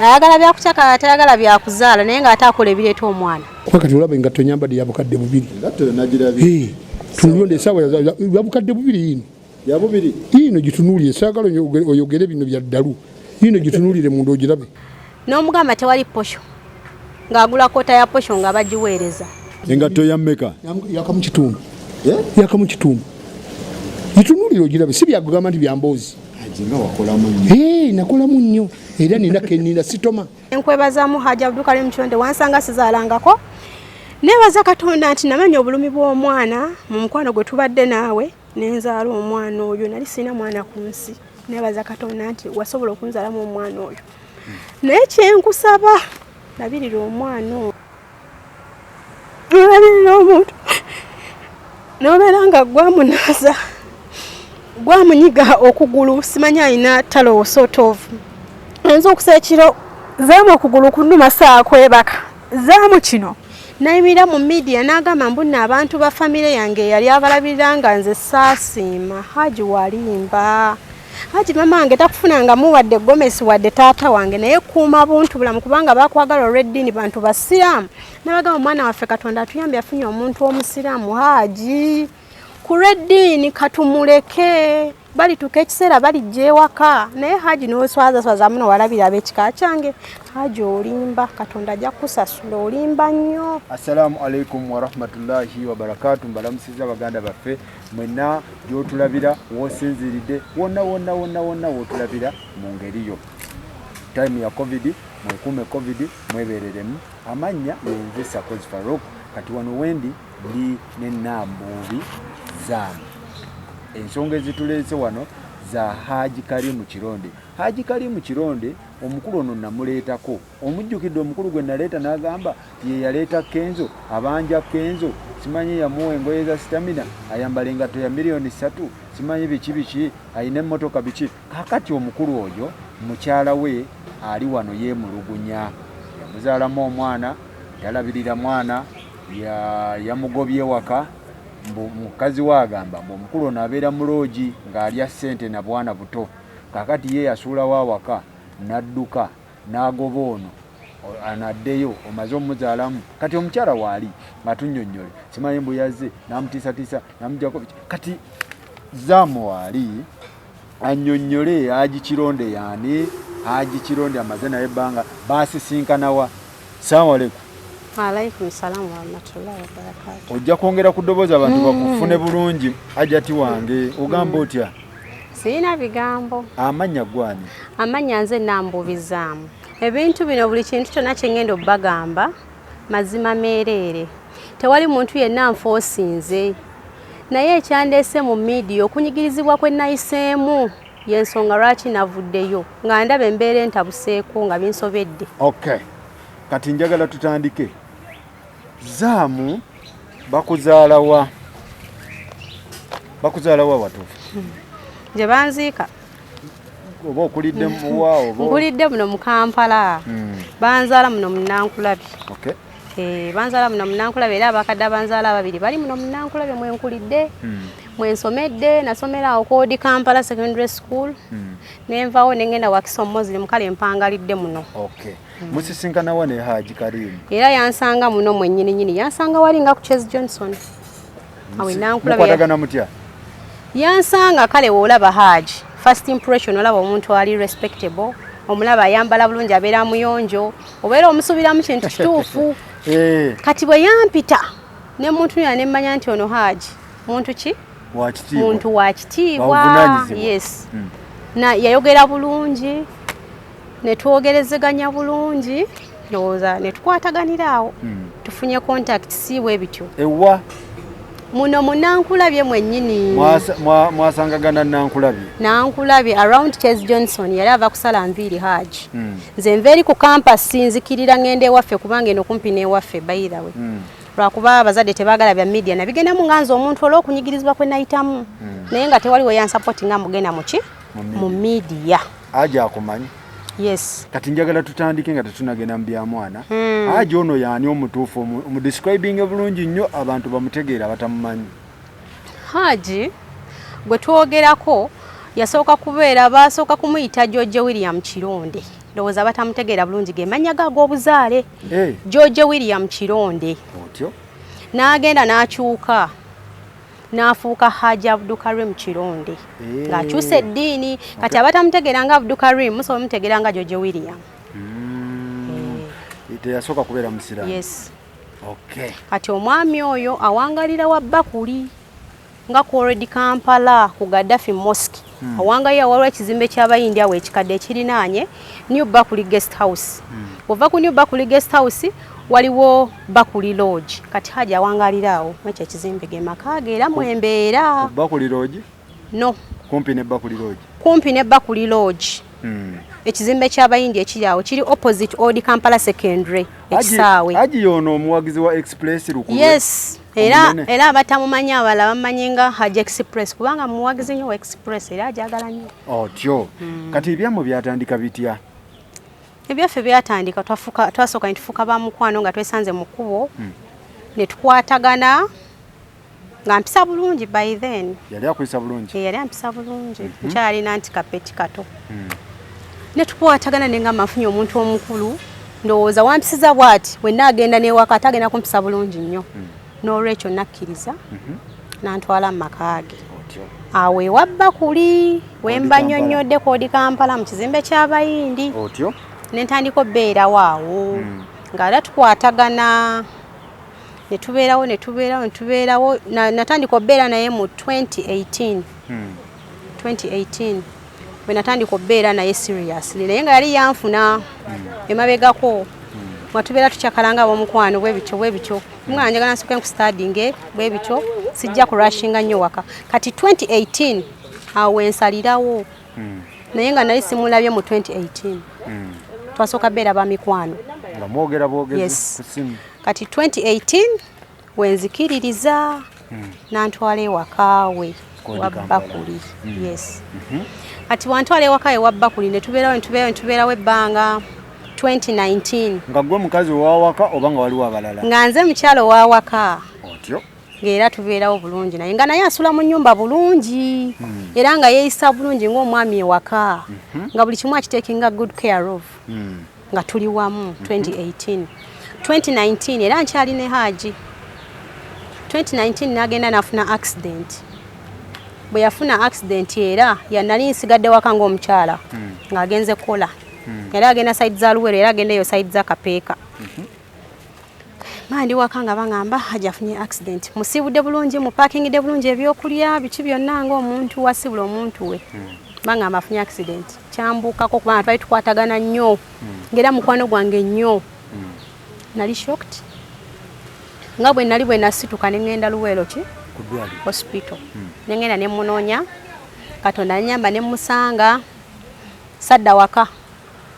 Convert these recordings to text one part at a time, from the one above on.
Ayagala byakucakala, tayagala byakuzaala, naye ng'ate akola ebireeta omwana. Kuba kati olaba engatto nyambadde ya 2000. Engatto yo nagirabye. Tunulonde esaawa ya 2000 yino. Ya bubiri. Yino gitunuulire, saagala oyogere bino bya ddalu. Yino gitunuulire munda ogirabe. N'omugamba tewali posho, ng'agula kota ya posho nga bagiweereza. Engatto ya mmeka? Yakamu kitundu. Yakamu kitundu. Gitunuulire ogirabe, si byakugamba nti bya mboozi. Nga wakolamu nnyo. Nakolamu nnyo era nina kenina sitoma. Nkwebazaamu Haji Abdulkarim Kironde, wansanga sizaalangako. Neebaza Katonda nti namanya obulumi bw'omwana mu mukwano gwe tubadde naawe nenzaala omwana oyo. Nali sirina mwana ku nsi. Neebaza Katonda nti wasobola okunzaalamu omwana oyo. Naye kyenkusaba, labirira omwana oyo. Olabirira omuntu n'obeera nga gwamunaaza, gwamunyiga okugulu, simanyi alina talo sort of. Oyinza okusa ekiro zaamu okugulu kunuma saakwebaka zaamu kino. Nayimirira mu media n'agamba mbu nno abantu ba famire yange eyali abalabirira nga nze saasiima. Haji walimba. Haji mama wange takufunangamu wadde gomesi wadde taata wange, naye kuuma buntu bulamu kubanga bakwagala olw'eddiini, bantu basiraamu. Nabagamba omwana waffe Katonda atuyambye afunye omuntu omusiraamu. Haji ku lw'eddiini katumuleke, balituuka ekiseera balijja ewaka. Naye Haji n'oswazaswaza muno, walabira ab'ekika kyange. Haji olimba, Katonda ajja kukusasula, olimba nnyo. Assalamu alaikum warahmatullahi wabarakatu. Mbalamusiza baganda baffe mwenna gy'otulabira, w'osinziiridde wonna wonna wonna wonna w'otulabira mu ngeri yo. Time ya COVID, mwekuume COVID, mwebereremu. Amannya yenze Sakozi Farouk. Kati wano wendi ndi ne Nambuubi Zaamu. Ensonga ezituleese wano za Haji Karimu Kironde. Haji Karimu Kironde omukulu ono namuleetako, omujjukidde omukulu gwe naleeta n'agamba ye yaleeta Kenzo, abanja Kenzo, simanyi yamuwa engoye za stamina, ayambala engatto ya 3 miliyoni, simanyi biki biki, alina emmotoka biki. Kaakati omukulu oyo mukyala we ali wano yeemulugunya, yamuzaalamu omwana, talabirira mwana, yamugobye ewaka. Mbu mukazi we agamba mbu omukulu ono abeera mu loogi ng'alya ssente na bwana buto. Kaakati ye yasuulawo awaka n'adduka n'agoba ono anaddeyo omaze omuzaalamu. Kati omukyala waali atunnyonnyole, simanyi mbu yazze n'amutiisatiisa n'amuggyako biki. Kati Zaamu waali annyonnyole Haji Kironde yaani. Haji Kironde amaze naye ebbanga, baasisinkanawa? Salaamu aleikum. Alaikum salamu warahmatullahi wabarakatu. Ojja kwongera ku ddoboozi abantu bakufune bulungi. Ajati wange, ogamba otya? Sirina bigambo. Amannya gwani? Amannya nze Nambubizaamu. Ebintu bino, buli kintu kyonna kye ngenda obbagamba mazima meereere, tewali muntu yenna nfoosinze. Naye ekyandeese mu media, okunyigirizibwa kwe nayiseemu, y'ensonga lwaki navuddeyo nga ndaba embeera entabuseeko nga binsobedde. Okay, kati njagala tutandike. Zaamu, bakuzaalawa? Bakuzaalawa watuufu? Gye banziika. Oba okulidde muwa oba? Nkulidde muno mu Kampala. Banzaala muno mu Nankulabye. Banzaala muno mu Nankulabye, era abakadde abanzaala ababiri bali muno mu Nankulabye mwenkulidde, mwensomedde. Nasomera awo Koodi Kampala Secondary School, nenvawo nengenda Wakiso Muslim. Kale mpangalidde muno. Okay, musisinkanawa ne Haji Karimu? Era yansanga muno mwennyini nyini, yansanga wali nga ku Chase Johnson awo e Nankulabye. Mukwatagana mutya? Yansanga, kale woolaba Haji, first impression olaba omuntu ali respectable, omulaba ayambala bulungi, abeera muyonjo, obeera omusuubiramu kintu kituufu. Kati bwe yampita ne muntu ne mmanya nti ono Haji muntu ki? Wa kitiibwa. Muntu wa kitiibwa. Wa buvunaanyizibwa. Yes. Na yayogera bulungi, ne twogerezeganya bulungi, ndowooza ne tukwataganira awo. Tufunye contact si bwe bityo. Ewa? Muno munankulabye mwennyini. Mwasangagana Nankulabye? Nankulabye around Chase Johnson, yali ava kusala nviiri Haji. Nze nva eri ku campus, nzikirira ngenda ewaffe kubanga eno kumpi n'ewaffe, by the way. Lwakuba abazadde tebaagala bya media, nabigendamu nga nze omuntu olw'okunyigirizibwa kwe nayitamu, naye nga tewali we yansapoti nga mugenda muki mu media. Haji akumanyi? Yes. Kati njagala tutandike nga tetunagenda mu bya mwana. Haji ono yaani omutuufu? Omudescribinge bulungi nnyo abantu bamutegeera abatamumanyi. Haji gwe twogerako yasooka kubeera, baasooka kumuyita George William Kironde. Ndowooza batamutegeera bulungi, ge mannya ge ag'obuzaale. Hey. George William Kironde. Otyo. N'agenda n'akyuka n'afuuka Haji Abdukarim Kironde. Hey. Ng'akyusa eddiini. Kati abatamutegeera nga Abdukarim musobola mutegeera nga George William. Teyasooka kubeera musiraamu. Yes. Okay. Kati omwami oyo awangalira wa Bakuli nga ku Old Kampala ku Gaddafi Mosque. Awangalira waliwo ekizimbe ky'Abayindi awo ekikadde ekirinaanye New Bakuli Guest House. Bw'ova ku New Bakuli Guest House waliwo Bakuli Lodge. Kati Haji awangalira awo mwekyo ekizimbe, ge maka ge era mwembeera. Bakuli Lodge? No. Kumpi ne Bakuli Lodge. Kumpi ne Bakuli Lodge. Ekizimbe ky'Abayindi ekiri awo kiri opposite Old Kampala Secondary ekisaawe. Haji yono omuwagizi wa Express Lukulwe. Yes. Era Omunene. era abatamumanyi abalala bamumanyi nga Haji Express kubanga muwagizi nnyo wa Express era ajagala nnyo. Otyo. Kati ebyammwe byatandika bitya? Ebyaffe byatandika twasooka ne tufuuka ba mukwano nga twesanze mu kkubo. Ne tukwatagana nga mpisa bulungi by then. Yali akuyisa bulungi? Yali ampisa bulungi. Nkyalina nti kapeti kato. Ne tukwatagana ne ngamba nfunye omuntu omukulu, ndowooza wampisiza bw'ati wenna agenda n'ewaka ate agenda kumpisa bulungi nnyo. N'olwekyo nakkiriza n'antwala mu maka ge. Otyo. Awo ewa Bakuli we mba Kampala. nnyonnyodde ku Old Kampala mu kizimbe ky'Abayindi. Otyo. Ne ntandika obbeerawo awo. Nga era tukwatagana ne tubeerawo ne tubeerawo ne tubeerawo. Natandika obbeera naye mu 2018. 2018 bwe natandika obbeera naye seriously, naye nga yali yanfuna emabegako. Nga tubeera tucakala ab'omukwano bwe bityo bwe bityo. Mwana njagala nsooke nkusitadinge bwe bityo, sijja kurashinga nnyo waka. Kati 2018 awo we nsalirawo. Naye nga nali simulabye mu 2018. Twasooka beera ba mikwano. Nga mwogera bwogezi Yes. ku ssimu. Kati 2018 wenzikiririza n'antwala ewaka we Kodi wa Kampala. Bakuli. Yes. Kati wantwala ewaka we wa Bakuli ne tubeerawo ne tubeerawo ne tubeerawo ebbanga 2019. Nga gwe mukazi owawaka oba nga waliwo abalala? Nga nze mukyalo owawaka. Otyo. Ng'era tubeerawo bulungi naye nga naye asula mu nnyumba bulungi. Era nga yeeyisa bulungi ng'omwami ewaka. Nga buli kimu akitakinga good care of. Nga tuli wamu 2018. 2019 era nkyali ne Haji. 2019 n'agenda n'afuna accident. Bwe yafuna accident era nali nsigadde waka ng'omukyala ng'agenze kukola. Yali agenda side za Luweero era agenda eyo side za Kapeeka. Mba ndi waka nga baŋŋamba Haji afunye accident. Musiibudde bulungi, mupakingidde bulungi ebyokulya, biki byonna ng'omuntu wasibula omuntu we. Baŋŋamba afunye accident. Kyambuukako kubanga twali tukwatagana nnyo. Ng'era mukwano gwange nnyo. Nali shocked. Nga bwe nali bwe nasituka ne ŋŋenda Luweero ki? Ku ddwaliro. Hospital. Ne ŋŋenda ne mmunoonya. Katonda annyamba ne mmusanga. Sadda waka.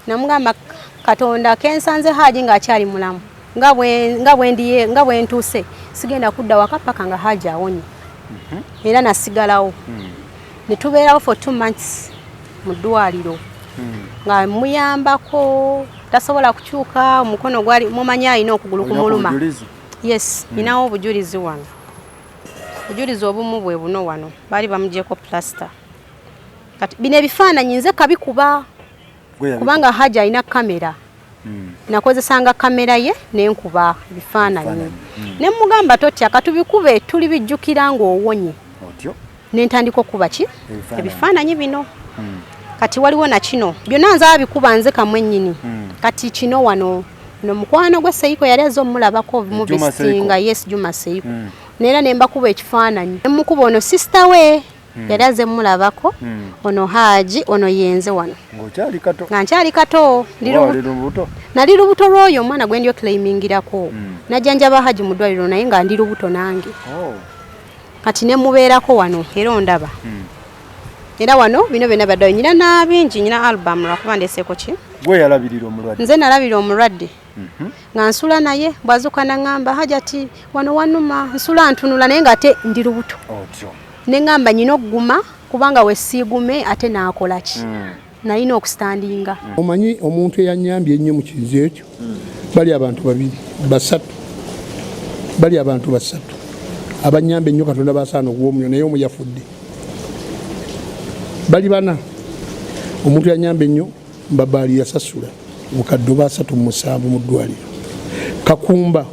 Namugamba Katonda kensanze Haji ng'akyali mulamu. Nga bwe ntuuse sigenda kudda waka paka nga Haji awonye. Era nasigalawo. Ne tubeerawo for 2 months mu ddwaliro. Nga muyambako tasobola kukyuka omukono gwali mumanyi alina okugulu Olina kumuluma. obujulizi? Yes, ninawo obujulizi wano. Obujulizi obumu bwe buno wano. Baali bamugyeko plaster. Kati bino ebifaananyi nze kabikuba. Kubanga Haji alina kamera. Nakozesanga kamera ye ne nkuba ebifaananyi. Ne mugamba totya katubikube tuli bijjukira ng'owonye. Otyo. Ne ntandika okukuba ki? Ebifaananyi. Ebifaananyi bino. Kati waliwo na kino. Byonna nze abikuba nze kamwe nnyini. Kati kino wano no mukwano gwe Seiko yali azze omulabako mu Juma visitinga. Seiko. Yes, Juma Seiko. Neera ne mbakuba ekifaananyi. Ne mukuba ono sister we. Yali azze mmulabako. Ono Haji, ono yenze wano. Ng'okyali kato. Nga nkyali kato. Oba wali lubuto? Nali lubuto lw'oyo omwana gwe ndi oclaimingirako. Najjanjaba Haji mu ddwaliro naye nga ndi lubuto nange. Kati ne mubeerako wano era ondaba. Era wano bino byonna byaddayo. Nnyina n'abingi, nnyina album lwakuba ndeseeko ki? Gwe yalabirira omulwadde? Nze nalabirira omulwadde. Nga nsula naye bw'azuuka n'aŋŋamba Hajati wano wanuma nsula ntunula naye ng'ate ndi lubuto. Otyo. Ne ŋŋamba nnyina okuguma kubanga we siigume ate n'akola ki? Nalina okustandinga. Omanyi omuntu eyannyambye ennyo mu kintu ekyo? Bali abantu babiri, basatu. Bali abantu basatu. Abannyambye ennyo Katonda basaana okuwa omuliro naye omu yafudde. Bali bana. Omuntu yannyambye ennyo Mbabaali yasasula obukadde oba 37 mu ddwaliro. Kakumba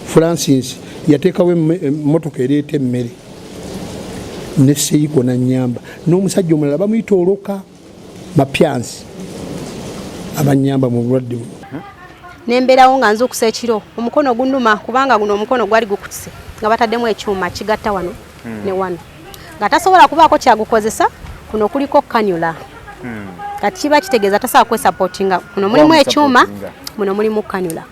Francis yateekawo emmotoka ereeta emmere ne Seiko nanyamba, n'omusajja omulala bamuyita Oloka Mapyansi abanyamba mu bulwadde buno. Nembeerawo nga nzuukusa ekiro, omukono gunuma kubanga guno omukono gwali gukutuse nga bataddemu ekyuma kigatta wano ne wano, nga tasobola kubaako kyagukozesa. Kuno kuliko cannula. Kati kiba kitegeeza tasobola kwesupportinga. Kuno mulimu ekyuma, muno mulimu cannula.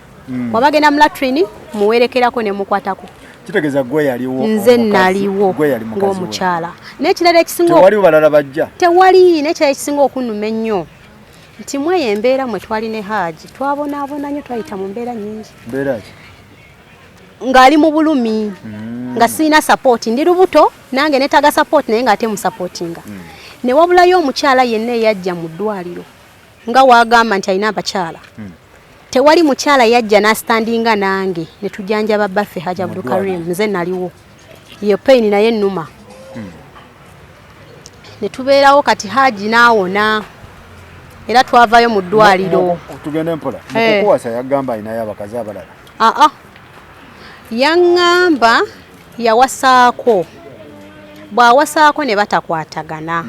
Waba agenda mu latrine, muwerekerako ne mukwatako. Kitegeeza gwe yaliwo? Nze naliwo ng'omukyala. N'ekirala ekisinga, tewali balala bajja? Tewali. N'ekirala ekisinga okunnuma ennyo nti mweyo embeera mwe twali ne Haaji, twabonaabona nnyo, twayita mu mbeera nnyingi. Mbeera ki? Ng'ali mu bulumi, nga sirina support, ndi lubuto nange neetaaga support, naye ng'ate musupportinga. Ne wabulayo omukyala yenna eyajja mu ddwaliro nga waagamba nti alina abakyala. Tewali mukyala yajja n'astandinga nange ne tujanjaba baffe Haji Abdulkarim. Nze naliwo, ye pain naye ennuma. Ne tubeerawo, kati Haji n'awona era twavayo mu ddwaliro. Tugende mpola. Mukukuwasa yagamba alinayo abakazi abalala? Aa, yaŋŋamba yawasaako, bw'awasaako ne batakwatagana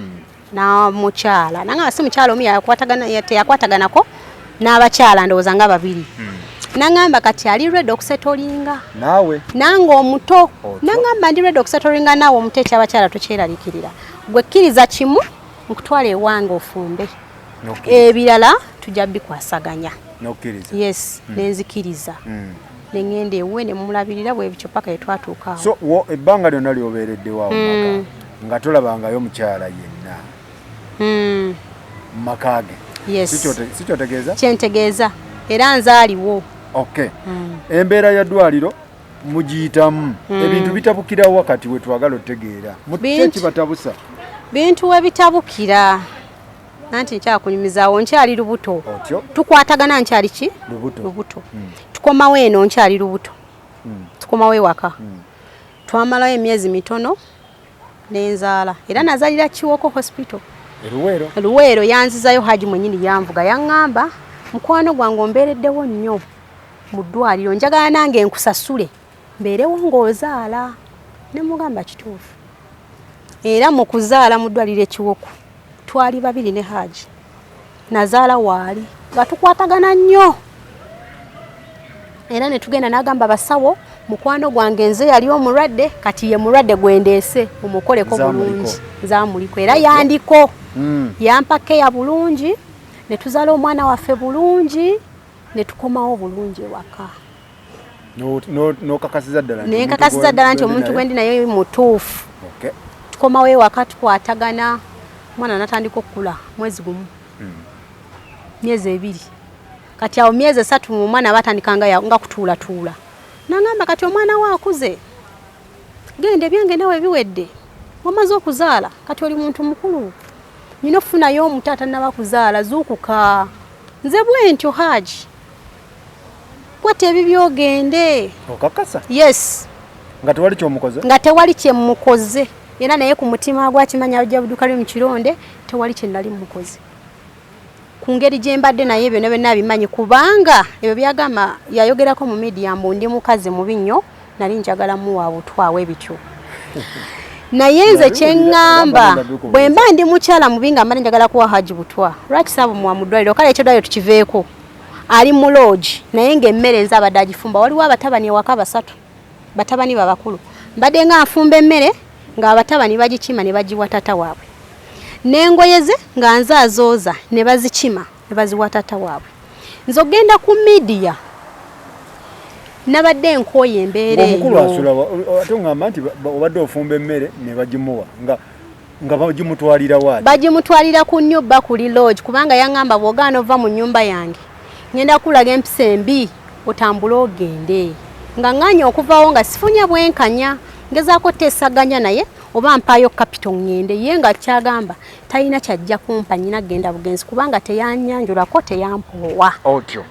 na mukyala. Nangamba si mukyala omu teyakwataganako n'abakyala, ndowooza nga babiri. Naŋŋamba kati ali ready okusettlinga naawe. Nange omuto. Naŋŋamba ndi ready okusettlinga naawe omuto, ekyabakyala tokyeraliikirira, gwe kkiriza kimu, nkutwala ewange ofumbe, ebirala tujja bikwasaganya. Nokkiriza? Yes, nenzikiriza. Neŋŋenda ewuwe ne mumulabirira bwe bityo paka etwatuuka awo. So wo ebbanga lyonna lyobeereddewo awo maka nga tolabangayo mukyala yenna mu maka ge? Yes. Si kyotegeeza? Kyentegeeza, era nzaaliwo. Okay, embeera ya ddwaliro mugiyitamu, ebintu bitabukirawo, kati we twagala otegeera kibatabusa. Bintu we bitabukira anti nkyakunyumizaawo, nkyali lubuto. Otyo. Tukwatagana nkyali ki? Lubuto. Lubuto. Tukomawo eno nkyali lubuto. Tukomawo ewaka, twamalayo emyezi mitono nenzaala, era nazalira Kiwoko Hospital. Eruweero? Luweero. Yanzizayo Haji mwenyini, yanvuga, yaŋŋamba, "Mukwano gwange, ombeereddewo nnyo mu ddwaliro, njagala nange nkusasule mbeerewo ng'ozaala." Ne mugamba kituufu, era mu kuzaala mu ddwaliro ekiwoko twali babiri ne Haji, nazaala waali nga tukwatagana nnyo, era ne tugenda n'agamba basawo, "Mukwano gwange, nze yali omulwadde, kati ye mulwadde gwendeese, mumukoleko bulungi." Nzamuliko era yandiko. Yampa keya bulungi, ne tuzaala omwana waffe bulungi, ne tukomawo bulungi ewaka. Nokakasiza ddala? Nenkakasiza ddala nti omuntu gwendi naye mutuufu. Tukomawo ewaka, tukwatagana, omwana natandika okukula, mwezi 1, myezi 2, kati awo myezi 3 omwana aba atandika nga kutuulatuula. Nangamba, "Kati omwana we akuze, genda, ebyange nawe biwedde, wamaze okuzaala, kati oli muntu mukulu, nina okufunayo omuto atanaba kuzaala, zuukuka." Nze bwe ntyo, Haji, kwata ebibyo ogende. Okakasa? Yes. Nga tewali kyomukoze? Nga tewali kyemukoze, era naye ku mutima gwakimanya Abdulkarim Kironde, tewali kye nali mukoze ku ngeri gye mbadde naye. Byonna byonna bimanyi, kubanga ebyo byagamba yayogerako mu media mbu ndi mukazi mubi nnyo, nali njagala muwa butwawo ebityo. Naye nze kyeŋŋamba, bwe mba ndi mukyala mubi nga mbadde njagala kuwa Haji butwa, lwaki saabu muwa mu ddwaliro? Kale eky'eddwaliro tukiveeko, ali mu lodge, naye ng'emmere nze abadde agifumba. Waliwo abatabani ewaka basatu, batabani babakulu, mbadde nga nfumba emmere ng'abatabani bagikima ne bagiwa tata waabwe, n'engoye ze nga nze azooza ne bazikima ne baziwa tata waabwe. Nze ogenda ku media nabadde nkooye embeera. Omukulu asula, ate oŋŋamba nti obadde ofumba emmere ne bagimuwa nga bagimutwalira waati? Bagimutwalira ku New Bakuli Lodge, kubanga yaŋŋamba, "Bw'ogaana ova mu nnyumba yange, ngenda kulaga empisa embi, otambule ogende." Nga ŋŋaanye okuvawo nga sifunye bwenkanya, ngezaako teesaganya naye oba mpaayo capital ŋŋende, ye nga kyagamba talina kyajja kumpa, nyina genda bugenzi, kubanga teyanyanjulako, teyampoowa. Otyo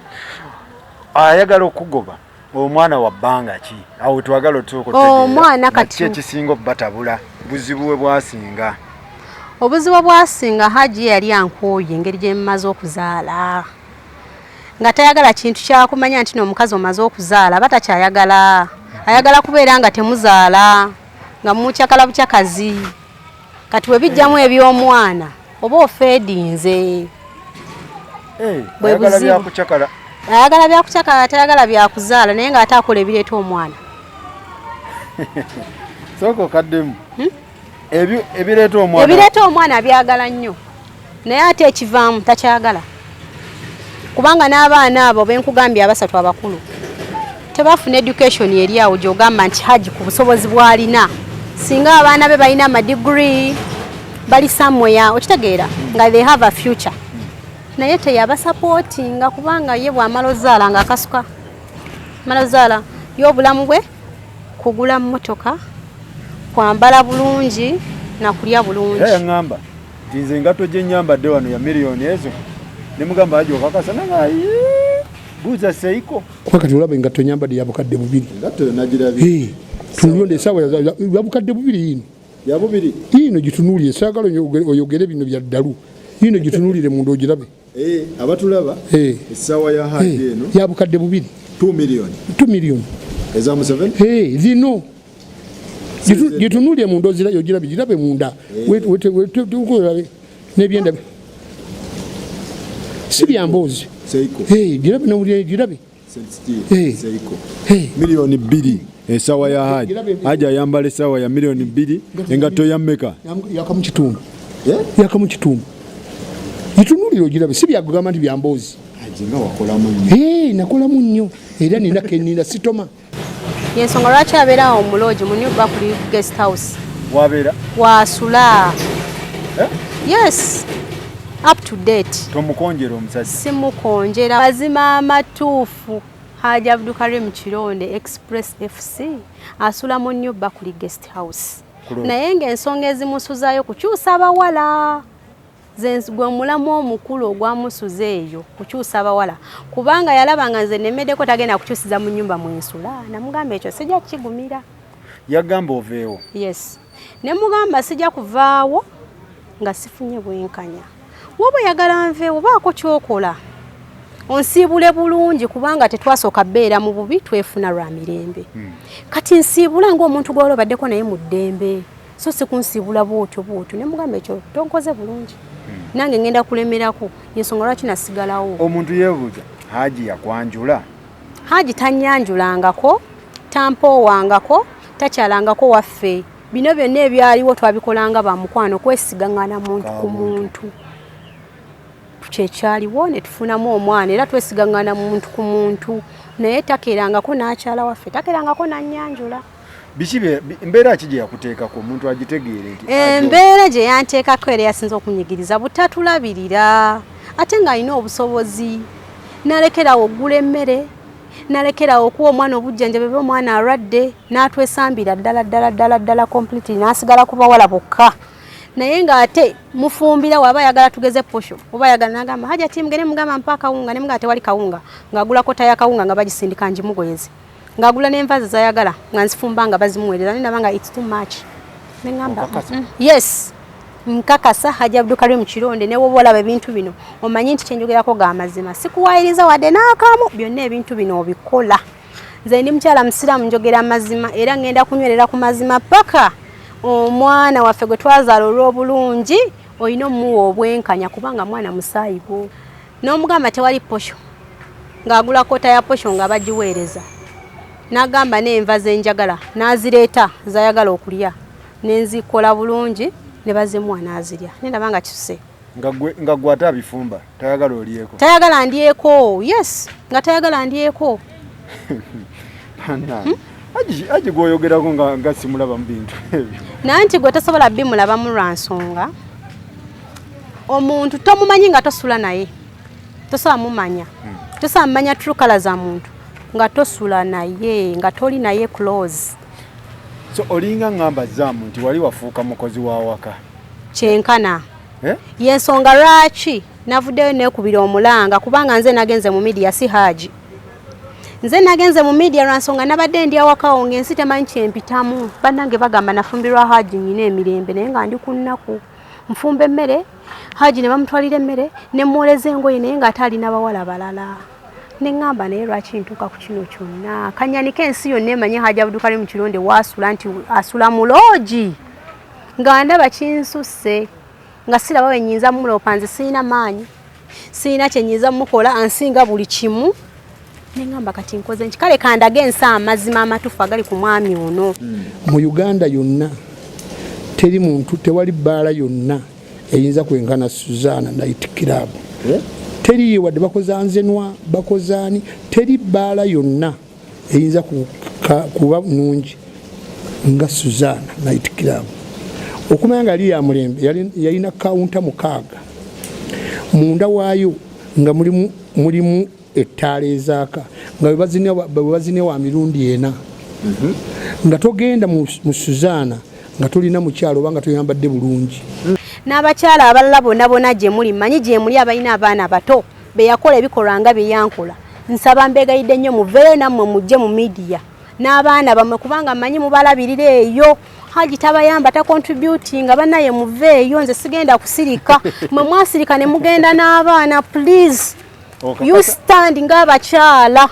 ayagala okugoba omwana wa bbanga ki? Awo twagala otuuka. Omwana kati ekisinga obbatabula, buzibu we bwasinga? Obuzibu obwasinga Haji yali ankooye engeri gye mmaze okuzaala, nga tayagala kintu kyakumanya nti n'omukazi omaze okuzaala aba takyayagala, ayagala kubeera nga temuzaala, nga mukyakala bukyakazi. Kati we bijjamu eby'omwana oba ofeedinze. Ayagala byakucakala, ayagala byakucakala, tayagala byakuzaala, naye ng'ate akola ebireeta omwana. Sooka okaddemu. Ebireeta omwana, ebireeta omwana abyagala nnyo, naye ate ekivaamu takyagala, kubanga n'abaana abo benkugambye abasatu abakulu tebafuna education eri awo gy'ogamba nti Haji ku busobozi bw'alina, singa abaana be balina amadiguri bali somewhere, okitegeera nga they have a future, naye teyabasapootinga kubanga ye bw'amala ozaala ng'akasuka mala ozaala y'obulamu bwe kugula mmotoka, kwambala bulungi na kulya bulungi. Era yaŋŋamba nti nze engatto gye nnyambadde wano ya miliyoni ezo, ne mugamba Haji okakasa, nanga buuza Seiko. Kuba kati olaba engatto nyambadde ya 2000. Engatto yo nagirabye. Tunuulira essaawa ya 2000 ino. Ya bubiri. Ino gitunuulire, saagala oyogere bino bya ddalu. Ino gitunuulire munda ogirabe. Abatulaba essaawa ya Haji eno ya 2000. 2 million. 2 million. Eza Museveni? Zino. Gitunuulire munda ogirabe, girabe munda. Wete n'ebyenda si bya mboozi. Girabe n'owulira girabe. Miliyoni 2 essaawa ya Haji. Haji ayambala essaawa ya miliyoni 2, engatto ya mmeka? Yakamu kitundu. Yakamu kitundu. Gitunuulire ogirabe, si byakugamba nti bya mboozi. Haji nga wakolamu nnyo. Nakolamu nnyo era nina kenina sitoma. Yensonga lwaki abeera awo mu lodge mu New Bakuli Guest House. Wabeera? Wasula. Yes. Up to date. Tomukonjera omusajja? Simukonjera. Mazima amatuufu Haji Abdukarim Kironde Express FC asula mu New Bakuli Guest House. Naye ng'ensonga ezimusuzaayo kukyusa abawala. Gwe mulamu omukulu ogwamusuza eyo kukyusa abawala, kubanga yalaba nga nze nemeddeko tagenda kukyusiza mu nnyumba mwensula. Namugamba ekyo sijja kukigumira. Yagamba oveewo? Yes, ne mugamba sijja kuvaawo nga sifunye bwenkanya. Woba oyagala nveewo baako ky'okola, onsiibule bulungi, kubanga tetwasooka beera mu bubi, twefuna lwa mirembe. Kati nsiibula ng'omuntu gw'ola obaddeko naye mu ddembe, so si kunsiibula bw'otyo bw'otyo. Ne mugamba ekyo tonkoze bulungi, nange ngenda kulemerako. Yensonga lwaki nasigalawo. Omuntu yeebuuza, Haji yakwanjula? Haji tannyanjulangako, tampoowangako, takyalangako waffe. Bino byonna ebyaliwo twabikolanga ba mukwano, kwesigaŋŋana muntu ku muntu. Kyekyaliwo ne tufunamu omwana, era twesigaŋŋana muntu ku muntu, naye takeerangako n'akyala waffe, takeerangako n'annyanjula. Biki mbeera ki gye yakuteekako omuntu agitegeere nti embeera gye yanteekako era yasinze okunyigiriza butatulabirira, ate ng'alina obusobozi. Nalekerawo okugula emmere, nalekerawo okuwa omwana obujjanjabi oba omwana alwadde, n'atwesambira ddala ddala ddala ddala completely, n'asigala ku bawala bokka. Naye ng'ate mufumbira waba ayagala tugeze posho, oba ayagala n'agamba Hajati mugende mugamba mpa akawunga, ne mugamba tewali kawunga, ng'agula kota ya kawunga nga bagisindika ngimugoyeze, ng'agula n'enva ze zayagala nga nzifumba nga bazimuweereza, naye ndaba nga it's too much. Ne ŋŋamba, yes, nkakasa Haji Abdukarim Kironde, ne woba olaba ebintu bino omanyi nti kyenjogerako ga mazima, sikuwaayiriza wadde n'akamu, byonna ebintu bino obikola. Nze ndi mukyala musiraamu, njogera amazima era ŋŋenda kunywerera ku mazima paka omwana waffe gwe twazaala olw'obulungi olina omuwa obwenkanya, kubanga mwana musaayi gwo. N'omugamba tewali posho, ng'agula kota ya posho nga bagiweereza, n'agamba n'enva ze njagala n'azireeta z'ayagala okulya, ne nzikola bulungi ne bazimuwa n'azirya, ne ndaba nga kisuse. Nga gwe ate abifumba tayagala olyeko? Tayagala ndyeko, yes, nga tayagala ndyeko. Haji gwoyogerako nga simulaba mu bintu ebyo. Naye nti gwe tosobola bimulabamu lwa nsonga omuntu tomumanyi nga tosula naye, tosobola mumanya, tosobola mumanya true color za muntu nga tosula naye, nga toli naye close. So olinga ngamba Zaamu nti wali wafuuka mukozi wa waka. Kyenkana. Yensonga lwaki navuddeyo neekubira omulanga, kubanga nze nagenze mu media si Haji. Nze nagenze mu media lwa nsonga nabadde ndi awakawo ng'ensi temanyi kyempitamu. Bannange bagamba nafumbirwa Haji nyina emirembe, naye nga ndi ku nnaku. Nfumba emmere, Haji ne bamutwalira emmere, ne mwoleza engoye, naye ng'ate alina bawala balala. Ne ŋŋamba, naye lwaki ntuuka ku kino kyonna? Kanyanike ensi yonna emanye Haji Abdulkarim Kironde waasula, nti asula mu loogi. Nga ndaba kinsusse, nga siraba we nnyinza muloopa. Nze sirina maanyi, sirina kye nnyinza mukola, ansinga buli kimu. Ne ŋŋamba, kati nkoze nki? Kale kandage ensi amazima amatuufu agali ku mwami ono. Mu Uganda yonna teri muntu, tewali bbaala yonna eyinza kwenkana Suzana Night Club. Eh? Teriyo, wadde bakoza nzenwa bakozaani, teri bbaala yonna eyinza kuba nungi nga Suzana Night Club. Okumanya nga yali ya mulembe, yalina kawunta 6 munda waayo, nga mulimu ettaala ezaaka, nga bwe bazine wa mirundi ena, nga togenda mu Suzana nga tolina mukyalo oba nga toyambadde bulungi. N'abakyala abalala bonna bonna gye muli, mmanyi gye muli abalina abaana bato be yakola ebikolwa nga bye yankola, nsaba, mbeegayidde nnyo, muveeyo nammwe mujje mu media n'abaana bammwe, kubanga mmanyi mubalabirira eyo. Haji tabayamba, tacontributinga. Bannaye, muveeyo, nze sigenda kusirika. Mwe mwasirika ne mugenda n'abaana. Please, you stand. Ng'abakyala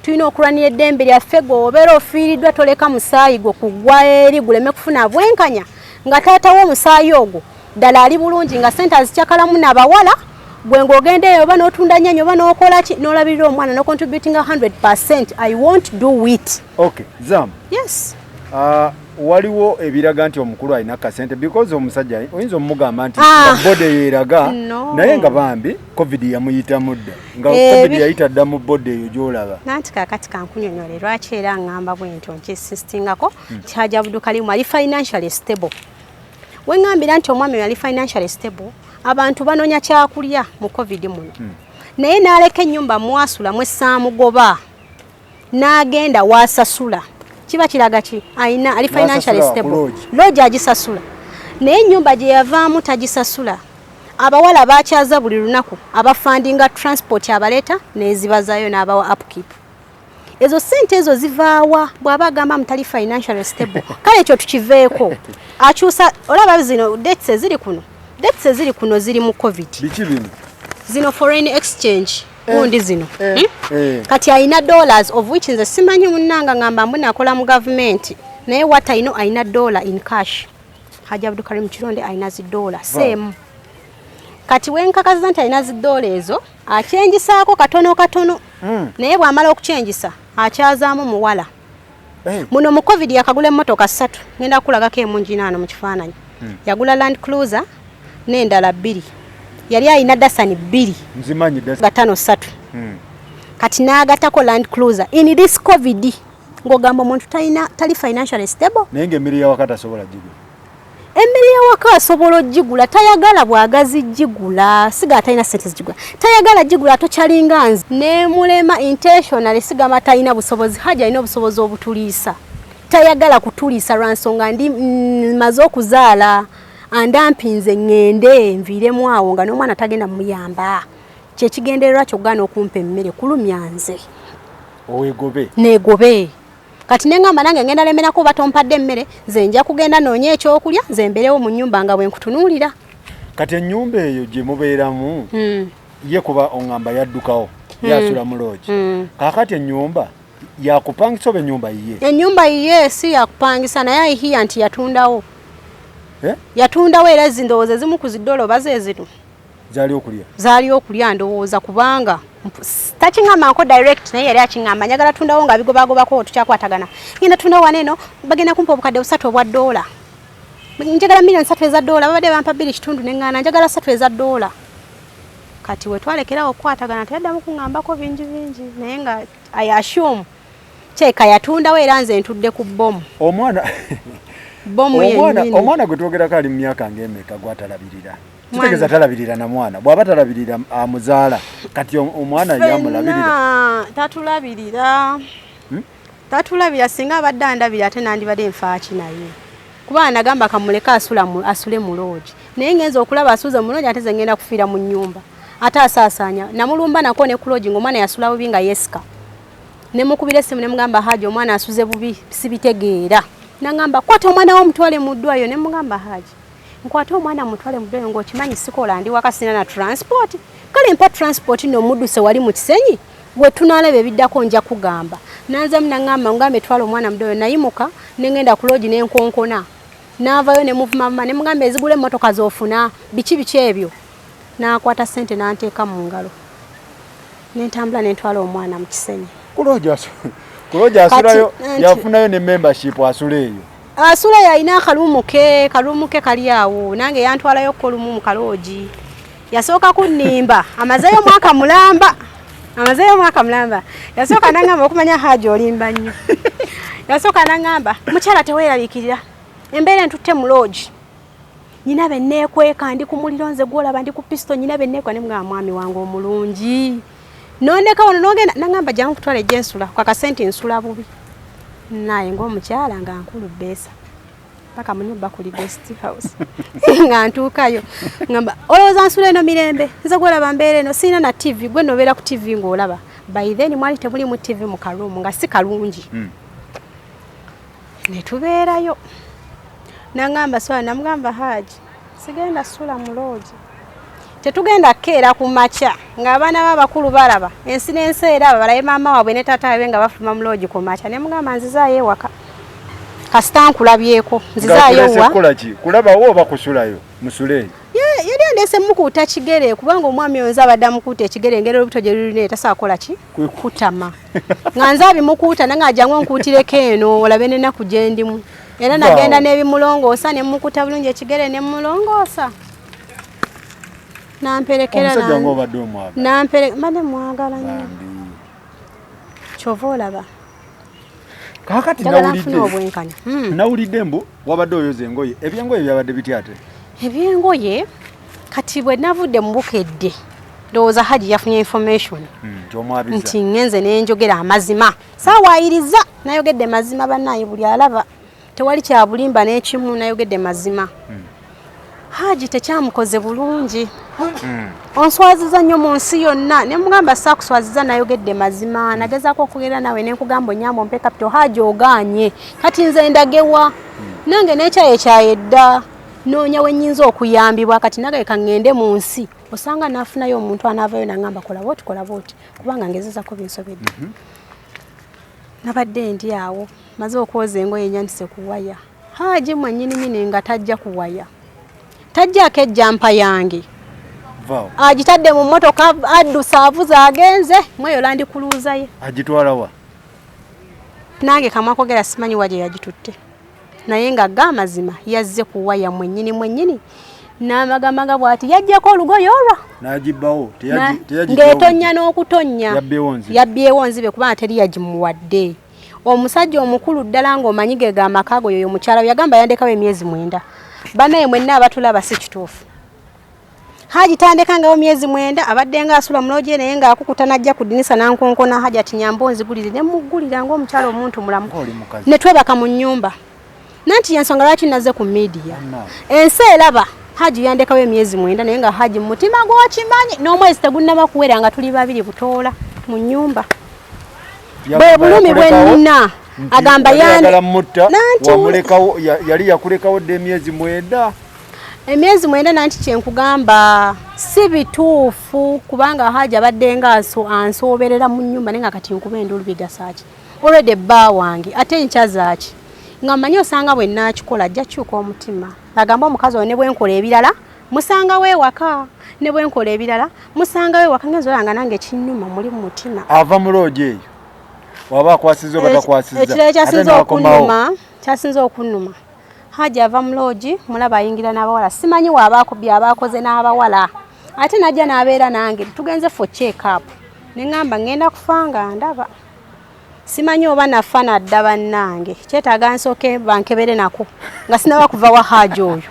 tulina okulwanira eddembe lyaffe. Gwe obeera ofiiriddwa, toleka musaayi gwe kugwa eri guleme kufuna bwenkanya, nga taata w'omusaayi ogwo ddala ali bulungi, nga sente azikyakalamu nabawala. Gwe ng'ogenda eyo, oba n'otunda nnyanya oba n'okola ki, n'olabirira omwana n'ocontributinga 100. I won't do it. Okay, Zam. Yes. Waliwo ebiraga nti omukulu alina kasente, because omusajja oyinza omugamba nti Ah. nga body yeeraga, No. naye nga bambi COVID yamuyitamu dda, nga COVID yayita dda mu body eyo gy'olaba. Nanti kakati kankunyonyole lwaki era ŋŋamba bwe ntyo, nkinsistingako nti Haji Abdulkarimu ali financially stable. Weŋŋambira nti omwami oyo ali financially stable, abantu banoonya kyakulya mu COVID muno, naye n'aleka ennyumba mwasula mwessaamugoba n'agenda waasasula, kiba kiraga ki? Ayina, ali financially N'asasula ku stable. lodge. Lodge agisasula, naye ennyumba gye yavaamu tagisasula. Abawala bakyaza buli lunaku, abafundinga transport, abaleeta n'ezibazayo, n'abawa upkeep. Ezo sente ezo zivaawa bw'aba agamba mutali financially stable? Kale ekyo tukiveeko. Akyusa, olaba zino dates eziri kuno, dates eziri kuno ziri mu COVID. Biki bino? Zino foreign exchange gundi zino. Hmm? Eh. Kati alina dollars, of which nze simanyi. Munnanga ngamba mbu nakola mu gavumenti, naye what I know, alina dollar in cash. Haji Abdulkarim Kironde alina zi dollar same. Kati wenkakaziza nti alina zi dollar ezo, akyenjisaako katono katono, naye bw'amala okukyenjisa akyazaamu muwala. Muno mu COVID yakagula emmotoka ssatu. Ngenda kukulagako emu njinaano mu kifaananyi. Yagula Land Cruiser n'endala bbiri. Yali alina Datsun bbiri. Nzimanyi. Nga ttano ssatu. Kati n'agatako Land Cruiser in this COVID, ng'ogamba omuntu talina, tali financially stable. Naye ng'emmere yawaka tasobola gigula. Emmere yawaka asobola ogigula, tayagala bwagazi gigula. Siga talina sente zigigula, tayagala gigula. Tokyalinga nze nemulema intentionally. Sigamba talina busobozi. Haji alina obusobozi obutuliisa, tayagala kutuliisa lwa nsonga ndi maze okuzaala, andampinze ŋŋende nviiremu awo nga n'omwana tagenda muyamba. Kyekigendererwa kyoggaana okumpa emmere kulumya nze. Owegobe. Negobe. Kati neŋŋamba nange ngenda lemerako, oba tompadde emmere, nze nja kugenda noonye ekyokulya, nze mbeerewo mu nnyumba nga bwe nkutunuulira. Kati ennyumba eyo gye mubeeramu, ye kuba oŋŋamba yaddukawo, yasula mu lodge. Kaakati ennyumba yakupangisa oba ennyumba yiye? Ennyumba yiye, si yakupangisa, naye ayihiya nti yatundawo. Eh? Yatundawo, era zindowooza ezimu ku zidoola oba ze zino. Zaali okulya. Zaali okulya ndowooza, kubanga takiŋŋambanko direct, naye yali akiŋŋamba, njagala tundawo nga bigobagobako tukyakwatagana. Ngenda tundawo wano eno, bagenda kumpa 300,000 obwa ddoola. Njagala 3 million eza ddoola, babadde bampa 2.5, neŋŋaana, njagala 3 eza ddoola. Kati we twalekerawo okukwatagana, teyaddamu kuŋŋambako bingi bingi, naye nga I assume kyeka yatundawo, era nze ntudde ku bomu. Omwana Bomu omwana yennyini. Omwana gwe twogerako ali mu myaka ng'emeka gwatalabirira? Mwana. Kitegeeza talabirira na mwana. Bw'aba talabirira amuzaala, kati omwana ye amulabirira? Ffenna tatulabirira. Tatulabira. Singa abadde andabira, ate nandibadde nfaaki naye, kuba nagamba kamuleke asule mu lodge, naye ngenza okulaba asuze mu lodge, ate ze ngenda kufiira mu nnyumba. Ate asaasaanya namulumba nako ne ku lodge, ng'omwana yasula bubi nga yesika. Nemukubira essimu nemugamba, "Haji, omwana asuze bubi, sibitegeera." Nagamba, "Kwata omwana wo omutwale mu ddwayo." Nemugamba, "Haji, Nkwate omwana mutwale mu ddwaliro ng'okimanyi sikola, ndi waka, sina na transport. Kale mpa transport n'omudduse wali mu Kisenyi, we tunaalaba ebiddako nja kugamba. Nanzamu naŋŋamba ngambe twala omwana mu ddwaliro. Nayimuka ne ŋŋenda ku loogi ne nkonkona, n'avayo ne muvumavuma ne mugamba ezigula emmotoka z'ofuna biki biki ebyo. N'akwata ssente n'anteeka mu ngalo ne ntambula ne ntwala omwana mu Kisenyi. Ku loogi asulayo? Yafunayo ne membership, asula eyo? Asula yalina akalumu ke, kalumu ke kali awo. Nange yantwalayo kolumu mu kaloogi. Yasooka kunnimba, amazeeyo mwaka mulamba, amazeeyo mwaka mulamba. Yasooka nangamba, okumanya Haji olimba nnyo, yasooka nangamba, mukyala teweeraliikirira, embeera entutte mu loogi, nyina benneekweka, ndi ku muliro, nze gwolaba ndi ku pisito, nyina benneekweka. Ne mugamba, mwami wange omulungi, nondeka wano nogenda? Nangamba jangu kutwala ejjensula kakasente, nsula bubi naye ng'omukyala nga nkulu beesa paka mu nyumba kuli guest house. Nga ntuukayo ngamba, olowooza nsula eno mirembe? Nze gwolaba mbeera eno, sirina na TV, gwe nobeera ku TV ng'olaba. By then mwali temulimu TV mu karuumu, nga si kalungi. Ne tubeerayo. Nangamba swala, namugamba Haji sigenda sula mu loogi, tetugenda kukeera ku makya ng'abaana b'abakulu balaba ensi n'ensi era balabe maama waabwe ne taata waabwe nga bafuluma mu loogi ku makya. Ne mugamba nzizaayo ewaka kasita nkulabyeko, nzizaayo wa. Kulabawo oba kusulayo musule? Yali andeese mukuuta kigere, kubanga omwami oyo nze abadde amukuuta ekigere, engeri olubuto gye lulina tasobola kukola ki kutama, nga nze abimukuuta, nange ajangu onkuutireko eno olabe n'ennaku gye ndimu. Era nagenda n'ebimulongoosa ne mukuuta bulungi ekigere ne mulongoosa, namperekera. Mbadde mwagala nnyo, kyova olaba. Kakati nawulidde mbu wabadde oyoza engoye. Ebyengoye byabadde bitya ate? Ebyengoye kati bwe navudde mu Bukedde, ndowooza Haji yafunye information nti ngenze nenjogera amazima, saawayiriza, nayogedde mazima. Bannaaye buli alaba tewali kyabulimba n'ekimu, nayogedde mazima. Haji tekyamukoze bulungi. Onswaziza nnyo mu nsi yonna. Ne mugamba saakuswaziza, nayogedde mazima. Nagezaako okwogera naawe nenkugamba onyamba ompe capital, Haji ogaanye. Kati nze ndagewa? Nange nekyaye dda, noonya we nnyinza okuyambibwa. Kati nagaye kaŋŋende mu nsi, osanga naafunayo omuntu anaavayo nangamba kola bwoti, kola bwoti, kubanga ngezezako binsobedde. Nabadde ndi awo maze okwoza engoye, nyanise ku waya, Haji mwennyininyini nga tajja kuwaya, tajjaako ejjampa yange, agitadde mu mmotoka, addusa, avuze, agenze mweyo Land Cruiser ye. Agitwalawa? Nange kamwakogera simanyi wa gye yagitutte, naye nga ga amazima yazze kuwaya mwennyini mwennyini n'amagamaga bw'ati yaggyako olugoye olwo. N'agibbawo? Ng'etonnya n'okutonnya, yabbyewo nzibe, kubanga teri yagimuwadde. Omusajja omukulu ddala ng'omanyi ge g'amaka go, yoyo mukyala we yagamba yandekawo emyezi 9. Banaye mwenna abatulaba, si kituufu. Haji tandekangawo myezi 9. Abadde nga asula mu loogi, naye ng'akukuta n'ajja ku ddinisa n'ankonkona, Haji ati nyamba onzigulire, ne muggulira ng'omukyala omuntu mulamu, ne twebaka mu nnyumba. Nanti yensonga lwaki nazze ku media, ensi eraba Haji yandekawo emyezi 9, naye nga Haji mu mutima gw'okimanyi n'omwezi tegunnaba kuwera nga tuli babiri butoola mu nnyumba. Bwe bulumi bwe nnina. Agamba wamulekawo, yali yakulekawo dda emyezi 9. Emyezi 9. Nanti kyenkugamba si bituufu, kubanga Haji abadde nga ansooberera mu nnyumba, naye nga kati nkuba enduulu bigasaaki? Already bba wange, ate enkya zaaki? Nga mmanyi osanga bwe naakikola ajja kyuka omutima, agamba omukazi oyo ne bwenkola ebirala musangawo ewaka, ne bwenkola ebirala musangawo ewaka. Ngenza olanga nange kinnuma muli mu mutima. Ava mu loogi eyo waba akwasiza oba takwasiza? Ekirala kyasinza okunnuma, kyasinza okunnuma, Haji ava mu loogi mulaba ayingira n'abawala, simanyi waaba byaba akoze n'abawala, ate najja n'abeera nange. Tugenze for check up, ne ŋŋamba ŋŋenda kufa nga ndaba, simanyi oba nafa nadda. Bannange kyetaaga nsooke bankebere nako nga sinaba kuva wa Haji oyo,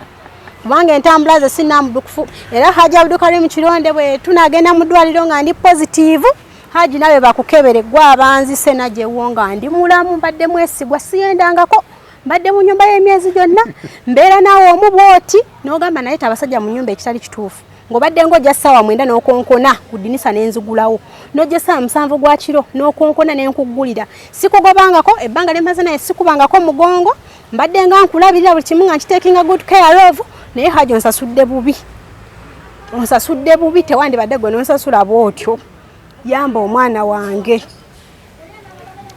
kubanga entambula ze sinambudukufu. Era Haji Abdukarim Kironde, bwe tunagenda mu ddwaliro nga ndi positive, Haji nawe bakukebere gwe abanzise najewo nga ndi mulamu. Mbadde mwesigwa, siyendangako, mbadde mu nyumba y'emyezi gyonna, mbeera naawe omu bwoti n'ogamba naye abasajja mu nyumba, ekitali kituufu. Ng'obadde ng'ojja ssaawa 9 n'okonkona ku ddinisa n'enzigulawo, n'ojja ssaawa 7 gwa kiro n'okonkona n'enkuggulira. Sikugobangako ebbanga lye mmaze naye, sikubangako mugongo, mbadde nga nkulabirira buli kimu, nga nkitakinga good care of. Naye Haji onsasudde bubi, onsasudde bubi, tewandibadde gwe nonsasula bwotyo. Yamba omwana wange,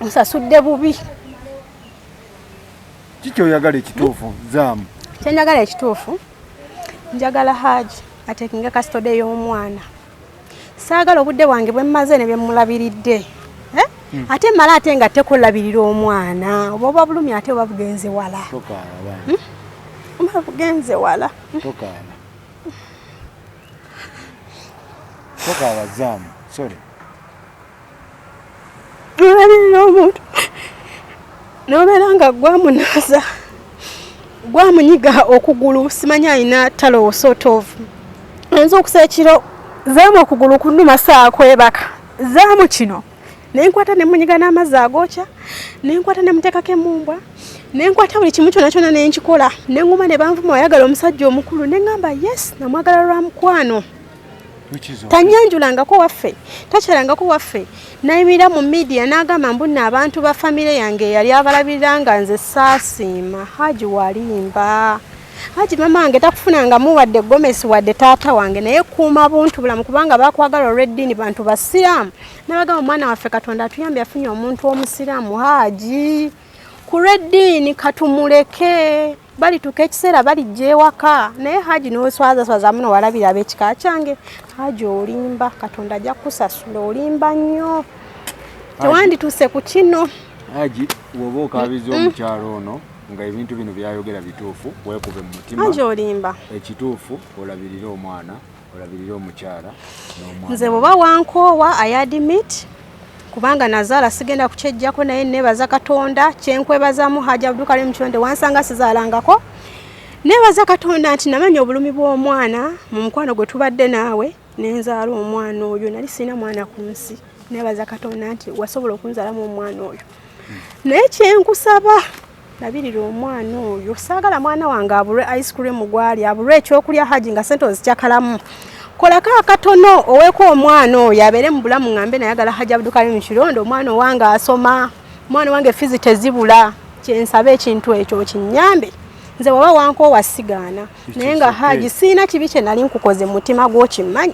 onsasudde bubi. Kiki oyagala ekituufu Zaamu? Kyenjagala ekituufu, njagala Haji atekinga custody y'omwana. Saagala obudde bwange bwe mmaze ne bye mmulabiridde. Eh? Ate mala ate nga tekulabirira omwana oba oba bulumi ate oba bugenze wala. Oba bugenze wala. Tokaaba. Tokaaba Zaamu. Sorry. Olabirira omuntu n'obeera nga gwamunaaza gwamunyiga okugulu, simanyi alina talo sort of ayinza okusa ekiro zaamu okugulu kunuma saakwebaka zaamu kino nenkwata nemunyiga n'amazzi agookya, nenkwata nemuteekako emumbwa, nenkwata buli kimu kyona kyona nenkikola, nenguma ne banvuma oyagala omusajja omukulu, neŋŋamba yes namwagala lwa mukwano. Tanyanjulangako waffe, takyalangako waffe, nayimirira mu media n'agamba mbu nno abantu ba famire yange yali abalabirira nga nze saasiima. Haji walimba. Haji mama wange takufunangamu wadde gomesi wadde taata wange, naye kuuma buntu bulamu kubanga bakwagala olw'eddiini, bantu basiraamu. Nabagamba omwana waffe Katonda atuyambye afunye omuntu omusiraamu. Haji ku lw'eddiini katumuleke, balituuka ekiseera balijja ewaka. Naye Haji n'oswazaswaza muno walabira ab'ekika kyange. Haji olimba, Katonda ajja kukusasula, olimba nnyo, tewandituuse ku kino. Haji woba okaabiza omukyalo ono nga ebintu bino byayogera bituufu, weekube mu mutima. Haji olimba. Ekituufu olabirire omwana, olabirire omukyala n'omwana. Nze bw'oba wankoowa, I admit, kubanga nazaala sigenda kukyejjako, naye neebaza Katonda. Kyenkwebazamu Haji Abdukarim Kironde, wansanga sizaalangako, neebaza Katonda nti namanya obulumi bw'omwana mu mukwano gwe tubadde naawe nenzaala omwana oyo. Nali sirina mwana ku nsi, neebaza Katonda nti wasobola okunzaalamu omwana oyo. Naye kyenkusaba, labirira omwana oyo. Saagala mwana wange abulwe ice cream gwali, abulwe ekyokulya. Haji nga sente ozikyakalamu, kolako akatono oweeko omwana oyo abeere mu bulamu. Ŋŋambe nayagala Haji Abdukarim Kironde, omwana owange asoma, omwana wange fees tezibula. Kyensaba ekintu ekyo kinyambe. Nze waba wankoowa sigaana, naye nga Haji siina kibi kye nali nkukoze mu mutima gw'okimanyi.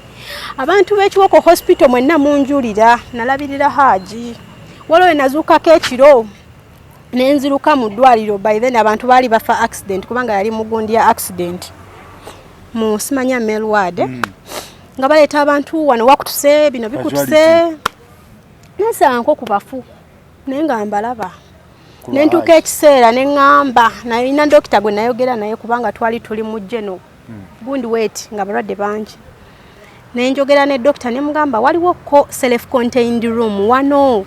Abantu b'Ekiwoko Hospital mwenna munjulira, nalabirira Haji. Waliwo nazuukako ekiro nenziruka mu ddwaliro, by then abantu baali bafa accident, kubanga yali mugundi ya accident mu simanya male ward, nga baleeta abantu wano wakutuse bino bikutuse, nensanko ku bafu naye nga mbalaba. Nentuuka ekiseera neŋŋamba nalina dokita gwe nayogera naye, kubanga twali tuli mu geno gundi wet nga abalwadde bangi, nenjogera ne dokita nemugamba waliwo ko self contained room wano,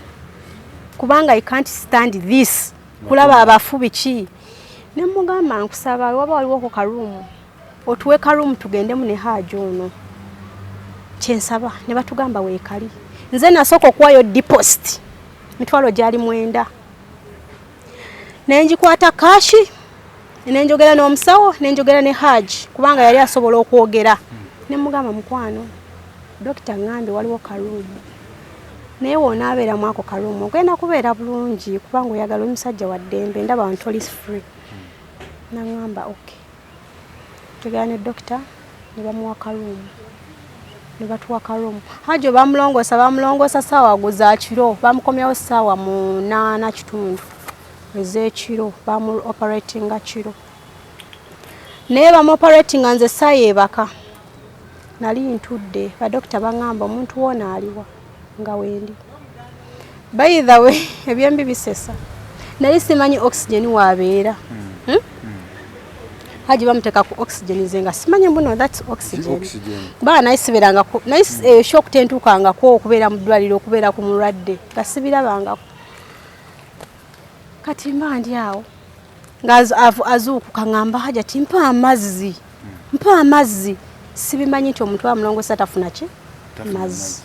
kubanga I can't stand this kulaba abafu biki. Nemugamba nkusaba waba waliwoko karuumu otuwe karuumu tugendemu ne Haji ono, kyensaba. Ne batugamba weekali. Nze nasooka okuwayo deposit 9,000 nengikwata cash, nenjogera n'omusawo, nenjogera ne Haji kubanga yali asobola okwogera, nemugamba mukwano dokita ŋŋambye waliwo karuumu, naye wonaabeeramu ako karuumu ogenda kubeera bulungi kubanga oyagala omusajja wa ddembe, ndaba ntoli free. Naŋŋamba okay. Njogera ne dokita ne bamuwa karuumu, ne batuwa karuumu. Haji bamulongoosa, bamulongoosa ssaawa za kiro, bamukomyawo ssaawa 8:15 ez'ekiro. Bamu operatinga kiro, naye bamu operatinga nze saayeebaka, nali ntudde. Badokita baŋŋamba omuntu woona aliwa nga wendi. By the way, ebyembi bisesa, naye simanyi oxygen waabeera. Haji bamuteeka ku oxygen, nze nga simanyi mbuno that's oxygen, kubanga naye sibeerangako, naye eyo shock tentuukangako okubeera mu ddwaliro, okubeera ku mulwadde nga sibirabangako. Kati mba ndi awo nga azuukuka, ŋŋamba Hajati mpa amazzi, mpa amazzi. Sibimanyi nti omuntu amulongosa tafuna ki mazzi.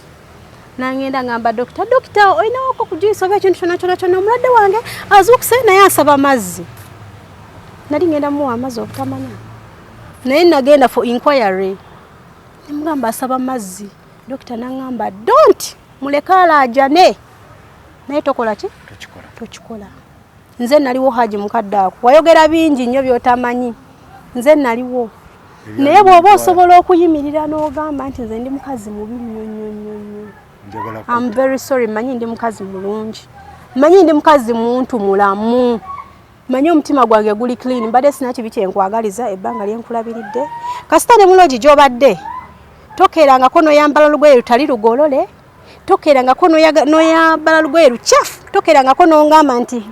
Nangenda ngamba dokita, dokita olinawoko ku juice oba ekintu kyona kyona kyona, omulwadde wange azuukuse naye asaba mazzi. Nali ngenda muwa amazzi obutamanya, naye nagenda for inquiry, nemugamba asaba mazzi. Dokita naŋŋamba don't, muleke alaajane, naye tokola ki, tokikola. Nze naliwo Haji mukadde ako wayogera bingi nnyo byotamanyi, nze naliwo. Naye bw'oba osobola okuyimirira n'ogamba nti nze ndi mukazi mubi nnyo nnyo nnyo nnyo, I'm very sorry, manyi ndi mukazi mulungi, manyi ndi mukazi muntu mulamu, manyi omutima gwange guli clean, mbadde sina kibi kyenkwagaliza ebbanga lyenkulabiridde. Kasita ne mulogi gy'obadde tokeerangako n'oyambala lugoye lutali lugolole, tokeerangako n'oyambala lugoye lukyafu, tokeerangako n'ongamba nti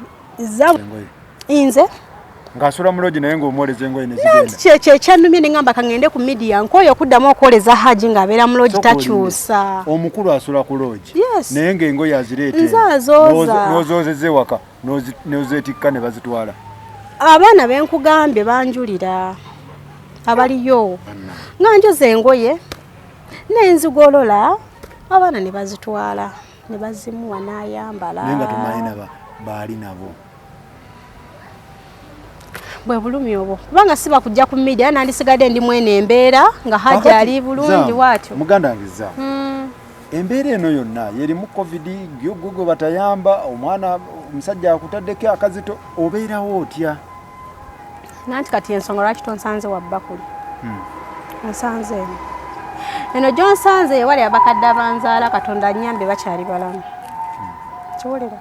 nze ng'asula mu loogi naye ng'omwoleza engoye ne zigenda. Kyekyo ekyannumye ne ngamba kangende ku media nkooye okuddamu okwoleza Haji ng'abeera mu loogi takyusa. Omukulu asula ku loogi naye ng'engoye azireeta nze azooza n'ozoozeza ewaka n'ozeetikka ne bazitwala. Abaana be nkugambye banjulira abaliyo nga njoza engoye nenzigolola abaana ne bazitwala ne bazimuwa n'ayambala. Naye nga tomanyi na baali nabo. Bwe bulumi obwo kubanga siba kujja ku media nandisigadde ndi mwene embeera nga Haji ali bulungi bwatyo. Muganda wange za embeera eno yonna yerimu covid gwe gwe batayamba omwana omusajja akutaddeko akazito obeerawo otya? Nanti kati ensonga lwaki tonsanze wa bbakuli onsanze eno eno gyonsanze ewali abakadde abanzaala Katonda annyambe bakyali balamu kiwulira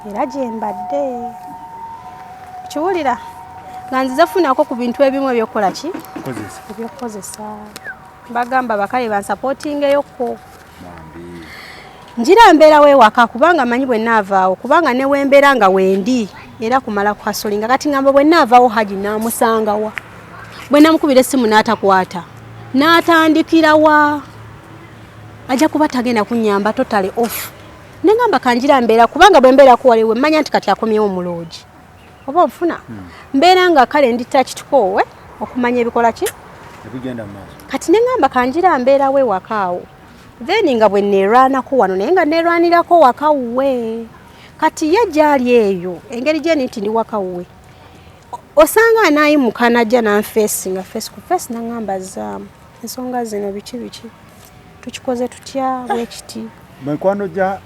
era gyembadde kiwulira nga nzize funako ku bintu ebimu ebyokukola ki ebyokukozesa bagamba bakale bansapootingeyokko njira mbeera wewaka kubanga manyi bwe naavaawo kubanga ne wembeera nga wendi era kumala kuhasolinga kati ngamba bwe naavaawo Haji naamusangawa bwe namukubira essimu n'atakwata n'atandikirawa ajja kuba tagenda kunnyamba totally off nengamba kanjira mbeera kubanga bwe mbeera kuwaliwe mmanya nti kati akomyewo mu loogi oba onfuna mbeera nga kale ndi takitikowe okumanya ebikola ki ebigenda mu maaso kati nengamba kanjira mbeera we wakaawo then nga bwe neerwanako wano naye nga neerwanirako waka wuwe kati ye gyali eyo engeri gyeni nti ndi waka wuwe osanga anaayimuka najja nanfeesi nga face ku face nangamba zaamu ensonga zino biki biki tukikoze tutya bwekiti. Mikwano gya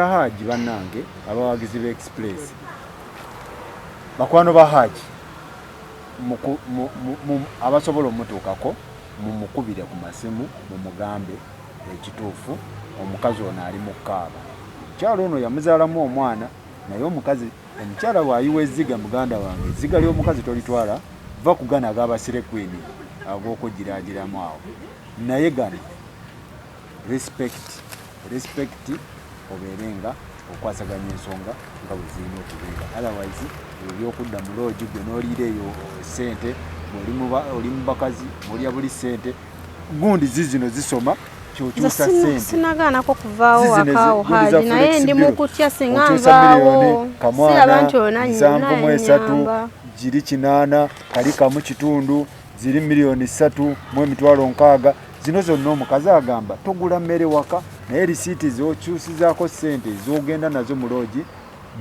Haji bannange abawagizi ba Express bakwano ba Haji abasobola omutuukako mumukubire ku masimu mumugambe ekituufu omukazi ono ali mu kaaba omukyala ono yamuzaalamu omwana naye omukazi omukyala bw'ayiwa ezziga muganda wange ezziga ly'omukazi tolitwala va ku gano ag'abasire kwini ag'okugiraagiramu awo naye gano respect respect obeere nga okwasaganya ensonga nga bwe zirina okubeera otherwise ebyokudda mu loogi gwe n'oliira eyo ssente oli mu bakazi olya buli ssente gundi zizino zisoma kyokyusa ssente sinagaanako kuvaawo wakaawo Haji naye ndi mu kutya singa nvaawo kamwana 73 giri 8 kali 1.5 ziri 3,600,000 zino zonna omukazi agamba togula mmere waka naye risiiti zokyusizaako ssente z'ogenda nazo mu loogi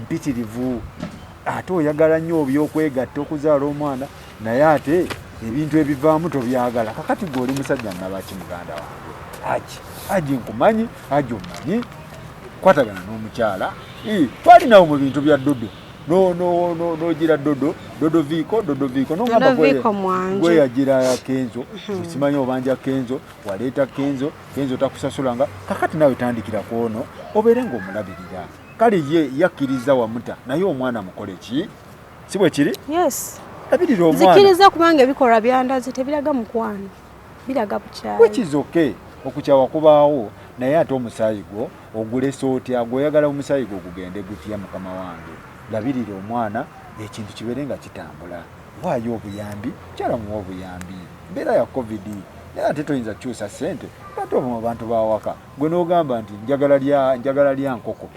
mpitirivu ate oyagala nnyo obyokwegatta okuzaala omwana naye ate ebintu ebivaamu tobyagala kakati gwe oli musajja nabaki muganda wange Haji Haji nkumanyi Haji omanyi kwatagana n'omukyala twali nawo mu bintu bya dodo nogira dodo dodo viiko dodo viiko nongamba gwe yagira Kenzo simanyi obanja Kenzo waleeta Kenzo Kenzo takusasulanga kakati nawe tandikira kwono obeere ng'omulabirira kale ye yakkiriza wamuta naye omwana mukole ki si bwe kiri? Yes. Labirira omwana. Nzikiriza kubanga ebikolwa byandaze tebiraga mukwano biraga bukyayi. Which is okay okukyawa kubaawo naye ate omusaayi gwo ogulesa otya gweoyagala omusaayi gwo gugende gutya mukama wange labirira omwana ekintu kibeere nga kitambula waayo obuyambi kyala muwa obuyambi mbeera ya covid naye ate toyinza kukyusa ssente ate omu abantu bawaka gwe n'ogamba nti njagala lya nkoko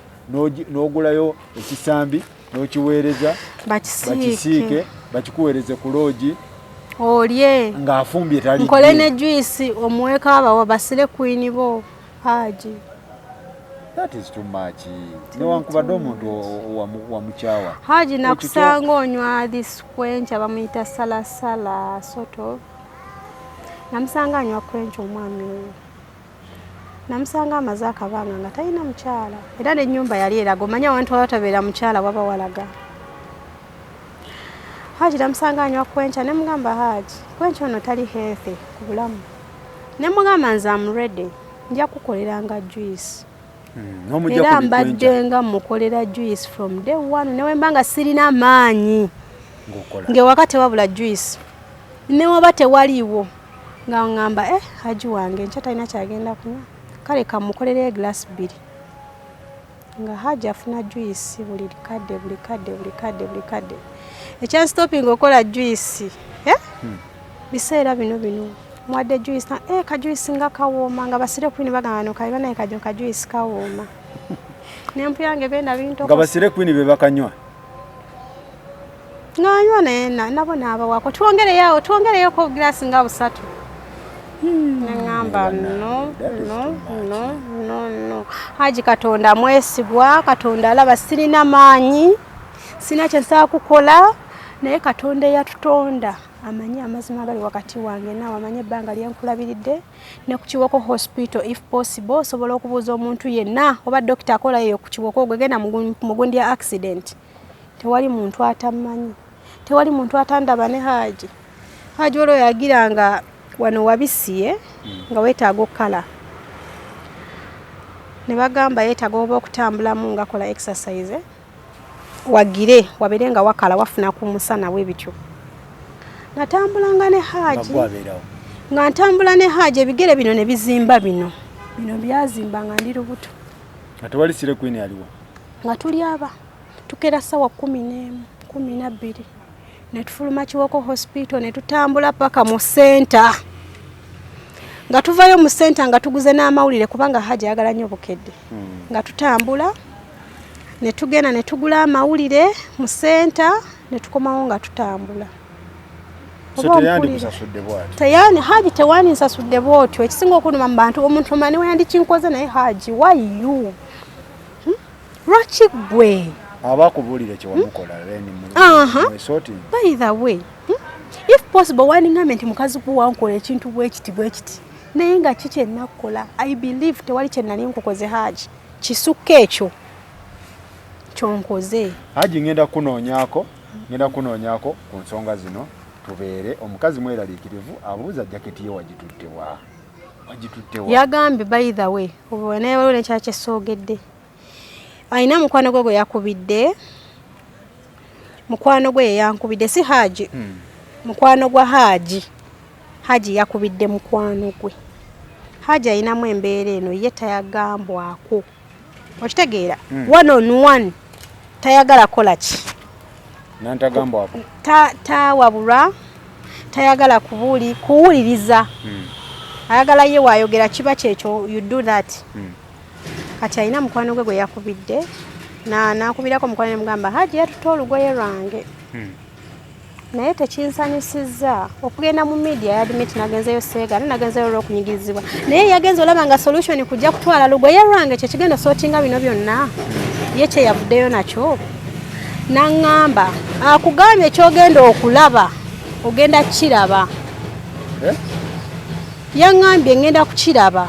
n'ogulayo ekisambi n'okiweereza bakisiike bakikuweereze ku loogi olye ng'afumbye tali nkole ne juice omuweko abawa basire kwini bo Haji. That is too much. Newankubadde omuntu wamukyawa. Haji nakusanga onywa this quench bamuyita salasala sort of. Namusanga anywa quench omwami oyo. Namusanga amaze akabanga nga talina mukyala era n'ennyumba yali eraga omanya awantu awatabeera mukyala waba walaga. Haji namusanga anywa kwenca, ne mugamba, "Haji, kwenca ono tali healthy ku bulamu." Ne mugamba, "Nze am ready, nja kukoleranga juice." N'omujja Era ku bikwenca. Mbadde nga mukolera juice from day one, newemba nga sirina maanyi, Ng'okola. Ng'ewaka tewabula juice, newaba tewaliiwo nga ŋŋamba, "Eh, Haji wange nkya talina kyagenda kunywa, kale kamukolere eglass 2." Nga Haji afuna juice buli kadde, buli kadde, buli kadde, buli kadde. Ekyanstopinga okukola juice, eh? Biseera bino bino mwadde juice eh, ka juice nga kawooma, nga ba slay queen bagamba, "No kabiba naye kajo ka juice kawooma." Nempuyange benda bintu. Nga ba slay queen be bakanywa? Nganywa, naye nabo naabawaako, "Twongereyo, twongereyoko glass nga 3." Neŋŋamba, "No, no, no, no, no, Haji, Katonda mwesigwa, Katonda alaba. Sirina maanyi, sirina kyensobola kukola, naye Katonda eyatutonda amanyi amazima agali wakati wange naawe, amanyi ebbanga lyenkulabiridde ne ku Kiwoko Hospital. If possible, osobola okubuuza omuntu yenna oba dokita akola eyo ku Kiwoko. Gwegenda mu gundi ya accident, tewali muntu atammanyi, tewali muntu atandaba ne Haji. Haji olwo yagira nga wano wabisiye, nga weetaaga okukala, ne bagamba yeetaaga oba okutambulamu nga kola exercise, wagire wabeere nga wakala, wafuna ku musana bwe bityo. Natambulanga ne Haji, nga ntambula ne Haji, ebigere bino ne bizimba, bino bino byazimba nga ndi lubuto." Nga tewali slay queen aliwo? Nga tuli aba tukeera ssaawa 11, 12, ne tufuluma Kiwoko Hospital, ne tutambula paka mu center. Nga tuvayo mu center nga tuguze n'amawulire, kubanga Haji ayagala nnyo Bukedde. Nga tutambula ne tugenda ne tugula amawulire mu center, ne tukomawo nga tutambula. Teyandi Haji, tewandinsasudde bwotyo. Ekisinga okunuma mu bantu, omuntu omani weyandikinkoze, naye Haji, why you? Lwaki gwe? Abakubuulire kyewamukola. By the way, If possible, wandingambye nti, "Mukazi gwe wankola ekintu bwekiti bwekiti," naye nga ki kyenakukola? I believe tewali kyenali nkukoze, Haji, kisukka ekyo kyonkoze. Haji, ngenda kunoonyaako ku nsonga zino tubeere. Omukazi mweraliikirivu, abuuza jaketi ye wagituttewa, wagituttewa? Yagambye, by the way, naye waliwo nekyala kyesoogedde, alina mukwano gwe gwe yakubidde. Mukwano gwe yeyankubidde, si Haji. Mukwano gwa Haji. Haji yakubidde mukwano gwe. Haji alinamu embeera eno, ye tayagambwako, okitegeera? One on one tayagala kola ki? Nantagambwako. Tawabulwa, tayagala kubuli kuwuliriza. Ayagala ye waayogera kiba kyekyo, you do that. Kati alina mukwano gwe gwe yakubidde, nakubirako mukwano, nemugamba, "Haji yatuta olugoye lwange." Naye tekinsanyusizza okugenda mu media ya admit, nagenzeyo seegana, nagenzeyo olw'okunyigirizibwa, naye yagenze olaba nga solution kujja kutwala lugoye lwange kyekigenda sortinga bino byonna. Ye kyeyavuddeyo nakyo naŋŋamba, "Akugambye kyogenda okulaba, ogenda kukiraba." Eh? Yaŋŋambye ŋŋenda kukiraba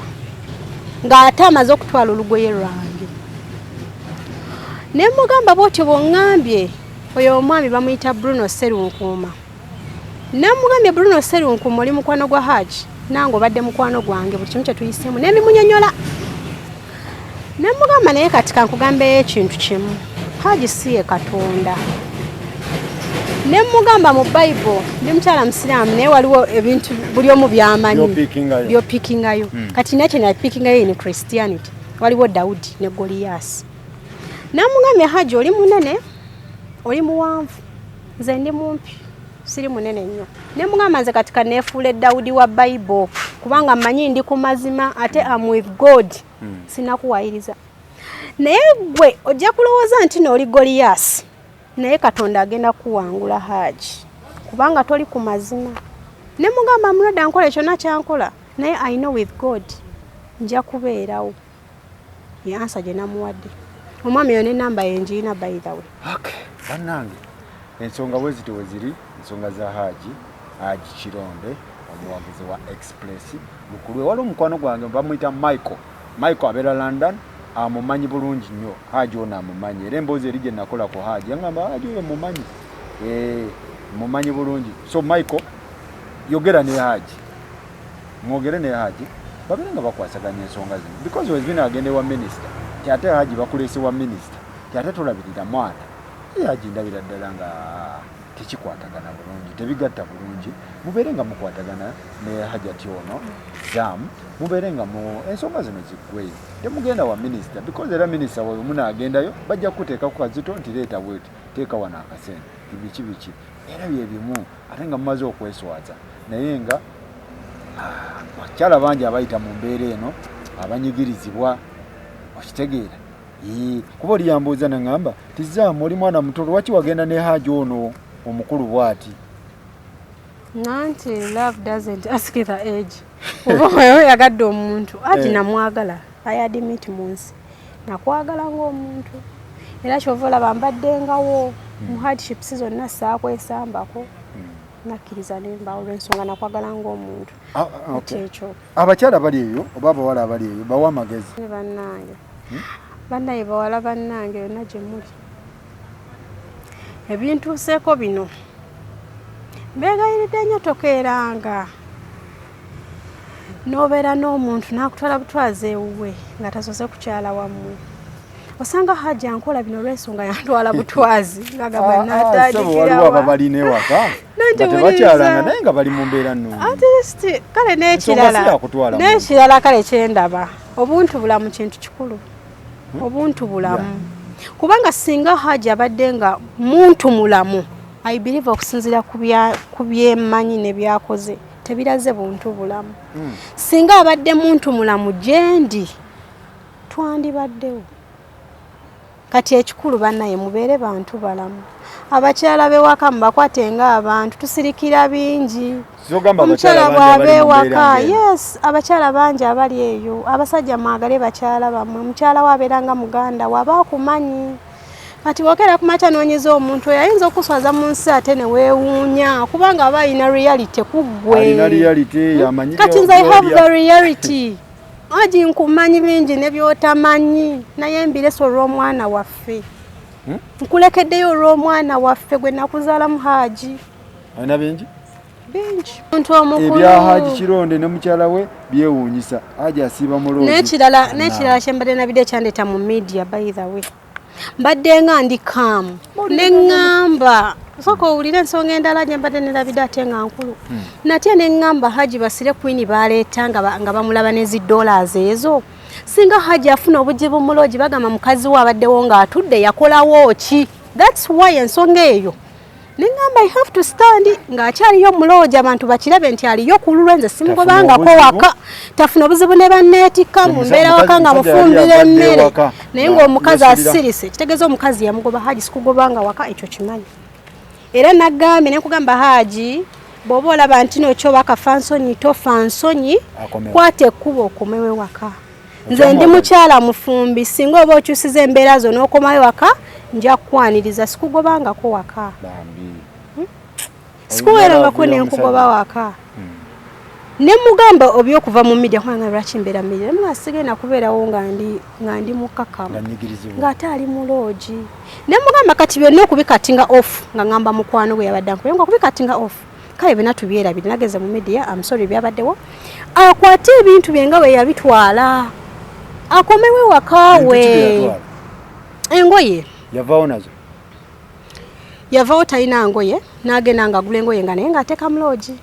ng'ate amaze okutwala olugoye lwange. Ne mugamba, "Bwotyo bw'oŋŋambye." Oyo omwami bamuyita Bruno Serunkuuma. Namugambye, "Bruno Serunkuuma, oli mukwano gwa Haji, nange obadde mukwano gwange, buli kimu kyetuyiseemu nemimunyonyola." Nemugamba, "Naye kati kankugambeyo ekintu kimu, Haji si ye Katonda." Nemugamba, "Mu Bayibuli, ndi mukyala musiraamu, naye waliwo ebintu buli omu byamanyi By'opiikingayo. By'opiikingayo. Kati nakye napiikingayo in Christianity, waliwo Dawudi ne Goliyasi." Namugambye, "Haji, oli munene, oli muwanvu, nze ndi mumpi, siri munene nnyo." Nemugamba, "Nze kati kaneefuula Dawudi wa Bayibuli, kubanga mmanyi ndi ku mazima, ate am with God. Sinakuwayiriza, naye gwe ojja kulowooza nti nooli Goliyasi, naye Katonda agenda kuwangula, Haji, kubanga toli ku mazima." Ne mugamba, "Mulwadde ankola kyonna kyankola, naye I know with God nja kubeerawo." Ye answer gye namuwadde omwami oyo, nenamba yenjiina, by the way. Okay, bannange, ensonga bwe ziti we ziri, ensonga za Haji, Haji Kironde, omuwagizi wa Express Lukulwe. Waliwo omukwano gwange bamuyita Michael. Michael abeera London, amumanyi bulungi nnyo Haji ono, amumanyi. Era emboozi eri gye nakola ku Haji, yagamba, "Haji oyo mumanyi." Eh, Mumanyi bulungi. So Michael, yogera ne Haji, mwogere ne Haji, babeere nga bakwasaganya ensonga zino, because wezina agende wa minisita ti ate Haji bakuleese wa minisita ti ate tolabirira mwana. Haji ndabira ddala nga tekikwatagana bulungi, tebigatta bulungi. Mubeere nga mukwatagana ne Hajati ono Zam, mubeere nga mu ensonga zino ziggwe, temugenda wa minisita, because era minisita we munaagendayo bajja kukuteeka ku kazito nti leeta bweti, teeka wano akasente, biki biki, era byebimu, ate nga mumaze okweswaza. Naye nga bakyala bangi abayita mu mbeera eno abanyigirizibwa, okitegeera? Kuba oli yambuuza naŋŋamba tizaamu, oli mwana muto, lwaki wagenda ne Haji ono omukulu bw'ati? Nanti love doesn't ask the age. Oba oyagadde omuntu, Haji namwagala, I admit, mu nsi nakwagala ng'omuntu, era kyova olaba mbaddengawo mu hardships zonna, saakwesambako, nakkiriza nembawo olw'ensonga nakwagala ng'omuntu. Kyekyo. Abakyala bali eyo oba abawala abali eyo, bawa amagezi. Bannange, bannaye, bawala bannange yonna gye muli, ebintuuseeko bino, mbeegayiridde nnyo, tokeeranga n'obeera n'omuntu n'akutwala butwazi ewuwe nga tasoose kukyala wammwe. Osanga Haji ankola bino olw'ensonga yantwala butwazi. Ngagamba waliwo ababalina ewaka nga tebakyalanga naye nga bali mu mbeera nnungi. At least kale n'ekirala kale kyendaba, obuntu bulamu kintu kikulu. Obuntu bulamu, kubanga singa Haji abadde nga muntu mulamu, I believe okusinziira ku byemmanyi ne byakoze tebiraze buntu bulamu. Singa abadde muntu mulamu gyendi, twandibaddewo. Kati ekikulu bannaye, mubeere bantu balamu. Abakyala bewaka mubakwate ng'abantu, tusirikira bingi. Omukyala bw'aba ewaka, yes, abakyala bangi abali eyo, abasajja mwagale bakyala bammwe. Mukyala we abeera nga muganda waba akumanyi. Kati wokera ku makya noonyiza omuntu oyo, ayinza okuswaza mu nsi ate ne weewuunya, kubanga aba alina reality ku ggwe. Kati nze I have the reality. Haji, nkumanyi bingi ne byotamanyi, naye mbirese olw'omwana waffe. Nkulekeddeyo olw'omwana waffe gwe nakuzaalamu, Haji. Alina bingi. Bingi, omuntu omukulu. Ebya Haji Kironde ne mukyala we byewuunyisa. Haji asiiba muloozi. N'ekirala kyembadde nabidde ekyandeeta mu media, by the way, mbadde nga ndi kaamu ne ŋŋamba sooka owulire ensonga endala gye mbadde nerabidde ate nga nkulu. Natya ne ŋŋamba Haji basire queen baleeta nga bamulaba ne zi dollars ezo. Singa Haji afuna obuzibu mu lodge, bagamba mukazi we abaddewo ng'atudde yakolawo ki? That's why ensonga eyo neŋŋamba I have to stand ng'akyaliyo mu lodge, abantu bakirabe nti aliyo ku lulwe, nze simugobangako waka. Tafuna obuzibu ne banneetikka mu mbeera waka nga mufumbira emmere, naye ng'omukazi asirise, kitegeeza omukazi yamugoba. Haji, sikugobanga waka, ekyo kimanyi. Era nagambye nekugamba, Haji, bw'oba olaba nti nokyoba kafa nsonyi, tofa nsonyi, kwata ekkubo okomewe waka. Nze ndi mukyala mufumbi, singa oba okyusiza embeera zo n'okomayo waka, nja kukwaniriza. Sikugobangako waka, sikuwerangako nenkugoba waka. Ne mugamba obyokuva mu media, kubanga lwaki mbeera mu media? Nga sigenda kubeerawo nga ndi mukakamu ng'ate ali mu lodge. Ne mugamba kati byonna okubicuttinga off, nga ngamba mukwano gwe yabadde ankubye nga okubicuttinga off, kale byonna tubyerabire, nageze mu media, am sorry byabaddewo, akwate ebintu bye nga bwe yabitwala akomewo ewaka we. Engoye. Yavaawo nazo? Yavaawo talina ngoye, n'agenda ng'agula engoye nga naye ng'ateeka mu lodge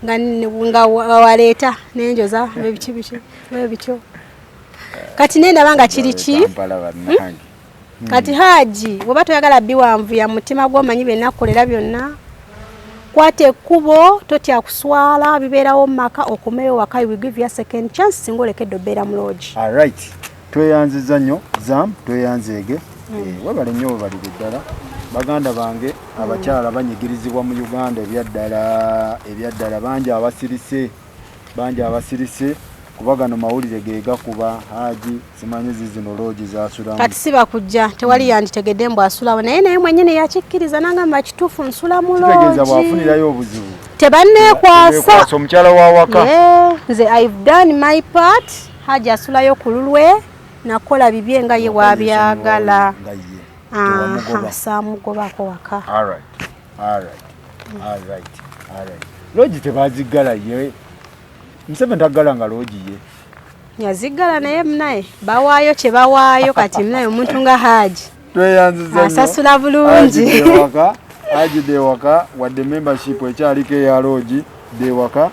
nga waleeta nenjoza biki biki bityo. Kati nendaba nga kiri ki? Kati Haji, oba toyagala biwanvuya mutima gwomanyi byenakukolera byonna, kwata ekkubo, totya kuswala, bibeerawo mu maka, okomeyo waka. We give you a second chance singa olekedde obeera mu lodge. Alright, tweyanziza nnyo Zam, tweyanzeege. Webale nnyo, webalire ddala. Baganda bange abakyala banyigirizibwa mu Uganda ebyaddala, ebyaddala. Bangi abasirise, bangi abasirise, kuba gano mawulire ge gakuba Haji simanyi zizino lodge zasulamu. Kati si bakujja, tewali yanditegedde mbu asulawo, naye mwennyini yakikkiriza n'agamba kituufu, nsula mu Kitegeeza lodge. Bw'afunirayo obuzibu Tebanneekwasa. Tebeekwasa omukyala wa waka. Yeah, nze I've done my part. Haji asulayo ku lulwe, nakola bibye nga ye bw'abyagala. Nga ye Aha, tewamugoba. Saamugobako waka. Alright, alright. Alright, alright. Loogi tebaziggala ye. Museveni taggala nga loogi ye. Yaziggala naye munaye bawaayo kye bawaayo kati munaye omuntu nga Haji. Tweyanziza nnyo. Asasula bulungi. Haji ewaka, Haji ewaka wadde membership ekyaliko eya loogi ewaka.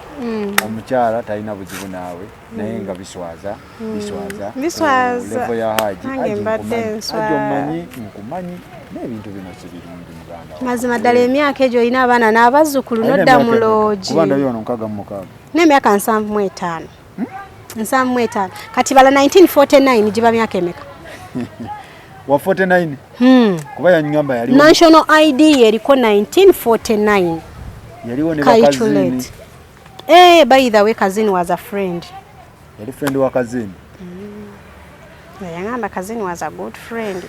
Omukyala talina buzibu naawe naye nga biswaza biswaza. Biswaza. Level ya Haji. Nange Haji mbadde nkumanyi. nswa. Haji omumanyi, nkumanyi n'ebintu bino si birungi muganda wange. Mazima ddala emyaka egyo olina abaana n'abazzukulu Alina n'odda emyaka mu emeka? loogi. Kuba ndabye wano 65. N'emyaka 75. 75. Kati bala 1949 giba myaka emeka? Wa 49? Kuba yangamba yaliwo. National ID eriko 1949. Yaliwo ne bakazini. By the way, cousin was a friend. Yali friend wa cousin. Yangamba cousin was a good friend.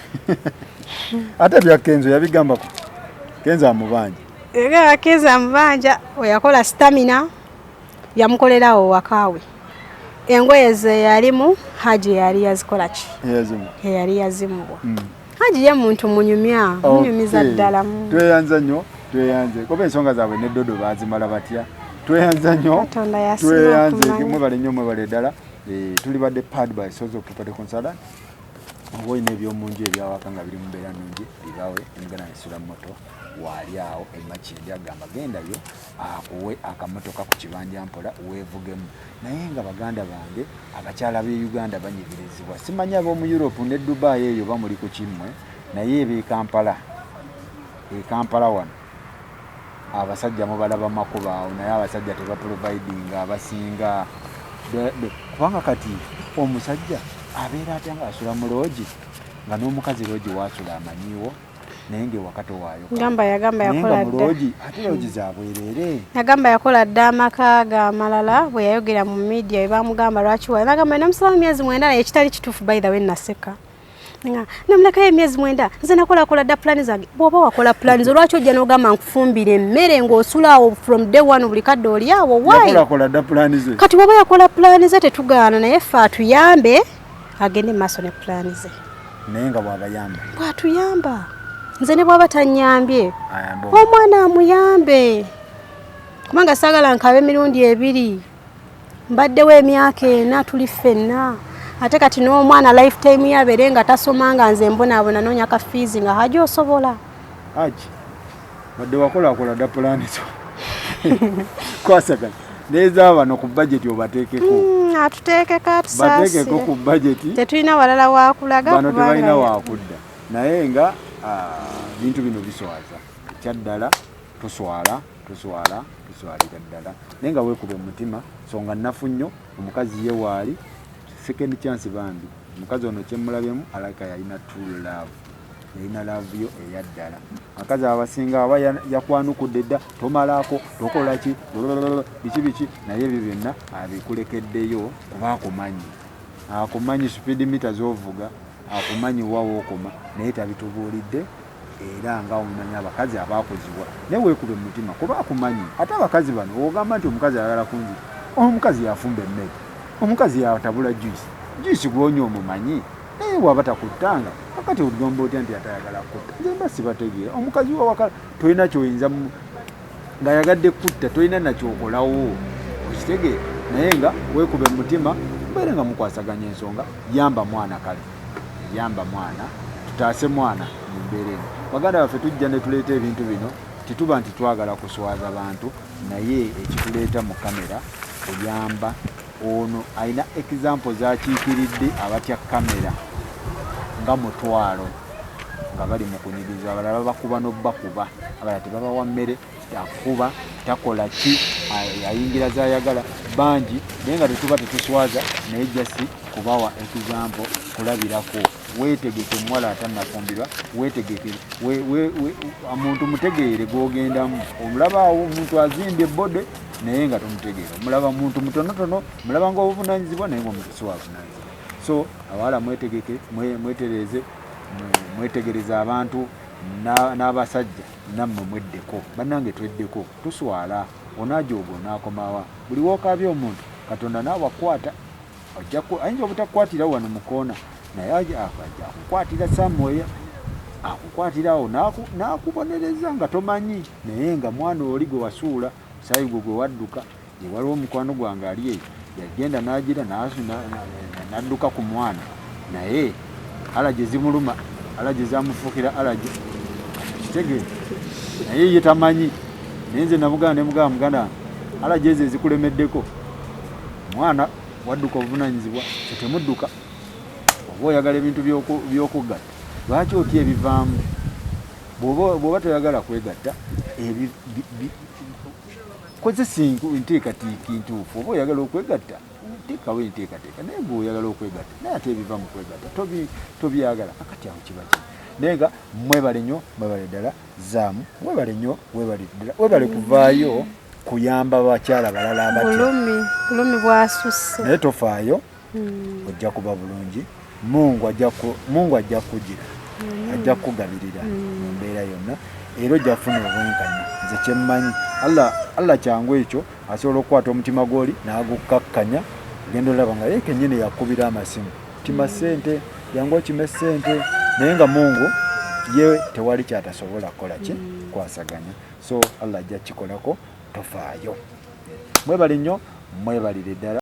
Ate bya Kenzo yabigambako. Kenzo amubanja. Yagamba Kenzo amubanja, oyakola stamina yamukolerawo wakawe. Engoye ze yalimu Haji yali yazikola ki? Yazimu. Yali yazimubwa. Haji ye muntu munyumya, munyumiza ddala. Tweyanza nnyo, tweyanze. Kuba ensonga zaabwe ne Dodo baazimala batya. Tweyanza nnyo. Katonda yasiima Tweyanze. okumanya. Mwebale nnyo, mwebale ddala. Tuli badde powered by Sozo Property Consultant. Oba olina ebyomunju ebyawaka nga biri mu mbeera nnungi, bibawe emuganda nesula moto waali awo e Makindye agamba gendayo akuwe akamotoka ku kibanja mpola weevugemu. Naye nga baganda bange abakyala b'e Uganda banyigirizibwa. Simanyi ab'omu Europe ne Dubai eyo bamuli ku kimmwe, naye eb'e Kampala, e Kampala wano abasajja mubalaba makubo awo, naye abasajja tebaprovidinga abasinga. Kubanga kati omusajja abeera atya ng'asula mu loogi nga n'omukazi loogi waasula amanyiiwo, naye ng'ewaka towaayo. Gamba yagamba Naye nga yakola mu dda. loogi, ate loogi za bwereere. Yagamba yakola dda amaka ga malala bwe yayogera mu media bwe bamugamba lwaki wa. Nagamba namusaba emyezi 9 naye ekitali kituufu, by the way naseka. Nga namulekayo emyezi 9 nze nakolakola dda plan zange. Bw'oba wakola plan zo lwaki ojja n'ogamba nkufumbira emmere ng'osula awo from day one buli kadde oli awo? Why? Yakolakola dda plan ze. Kati bw'oba yakola plan ze tetugaana, naye ffe atuyambe agende mu maaso ne plan ze. Naye nga bw'abayamba. Bw'atuyamba. Nze ne bw'aba tannyambye, Ayambe omwana amuyambe. Kubanga saagala nkabe emirundi ebiri. Mbaddewo emyaka 4 tuli ffenna. Ate kati n'omwana lifetime ye abeere nga tasoma nga nze mbonaabona noonya ka fees nga Haji osobola. Haji, wadde wakolakola dda pulaani zo. Kwasaganya. N'eza bano ku budget obateekeko. Atuteekeko Bateekeko atusaasire. ku budget. Tetulina walala waakulaga Bano kubanga tebalina waakudda. Naye nga bintu bino biswaza. Ekyaddala tuswala, tuswala, tuswalira ddala. Naye nga weekuba omutima, songa nnafu nnyo, omukazi ye waali, second chance bambi. Omukazi ono kye mulabyemu alabika yalina true love. Yalina love yo eya ddala. Abakazi abasinga aba yakwanukudde dda, tomalaako, tokola ki, blablabla, biki biki, naye ebyo byonna abikulekeddeyo kuba akumanyi. Akumanyi speed meter z'ovuga, akumanyi wa w'okoma, naye tabitubuulidde. Era nga omumanyi abakazi abaakuzibwa, naye weekube mu mutima kuba akumanyi. Ate abakazi bano ogamba nti omukazi ayagala kunzita, omukazi yafumba emmere, omukazi yatabula juice, juice gw'onywa omumanyi, naye bw'aba takuttanga kakati ogamba otya nti atayagala kutta? Nze mba sibategeera. Omukazi wawaka tolina kyoyinza ng'ayagadde kutta, tolina nakyokolawo, okitegeera? Naye nga weekube mu mutima, mubeere nga mukwasaganya ensonga, yamba mwana, kale yamba mwana, tutaase mwana mu mbeera eno. Baganda baffe, tujja ne tuleeta ebintu bino, tetuba nti twagala kuswaza bantu, naye ekituleeta mu kamera kuyamba ono alina example zakiikiridde abatya kamera nga mutwalo nga bali mu kunyigiriza, abalala babakuba n'obbakuba, abalala tebabawa mmere, akuba takola ki, ayingira zayagala bangi, naye nga tetuba tetuswaza, naye just kubawa example kulabirako. Weetegeke omuwala atannafumbirwa, weetegeke, omuntu mutegeere gw'ogendamu. Omulaba awo omuntu azimbye body naye nga tomutegeera, omulaba muntu mutonotono, omulaba nga obuvunaanyizibwa naye nga omuntu si wabuvunaanyizibwa. So abawala mwetegeke, mwetereeze, mwetegereze abantu n'abasajja nammwe mweddeko. Bannange tweddeko, tuswala. Onaajooga onaakomawa? Buli wookaabya omuntu Katonda naawe akkwata, ayinza obutakukwatira wano mu koona, naye ajja kukwatira somewhere. Akukwatirawo n'akubonereza nga tomanyi, naye nga mwana oli gwe wasuula, musaayi gwe gwe wadduka. Waliwo mukwano gwange ali eyo yagenda n'agira n'adduka ku mwana, naye alaje zimuluma, alaje zamufuukira alaje, kitegeera, naye ye tamanyi. Naye nze namugamba ne mugamba, muganda wange, alaje ezo ezikulemeddeko, mwana wadduka obuvunanyizibwa, so temudduka. Oba oyagala ebintu by'okugatta, lwaki otya ebivaamu? Bw'oba toyagala kwegatta, kozesa enteekateeka entuufu. Oba oyagala okwegatta, teekawo enteekateeka, naye gwe oyagala okwegatta, naye ate ebiva mu kwegatta tobyagala, akati awo kiba ki? Naye nga mwebale nnyo, mwebale ddala. Zaamu, webale nnyo, webale ddala, webale kuvaayo kuyamba bakyala balala abatya. Bulumi bwasusse. Naye tofaayo, ojja kuba bulungi. Mungu ajja kukugira, ajja kukugabirira mu mbeera yonna, era ojja kufuna obwenkanya. Nze kyemmanyi, Allah kyangu ekyo, asobola okukwata omutima gw'oli n'agukkakkanya, ogenda olaba nga ye kennyini yakubira amasimu, kima ssente, jangu okime ssente, naye nga Mungu ye tewali kyatasobola kukola ki kwasaganya. So Allah ajja kukikolako, tofaayo. Mwebale nnyo, mwebalire ddala.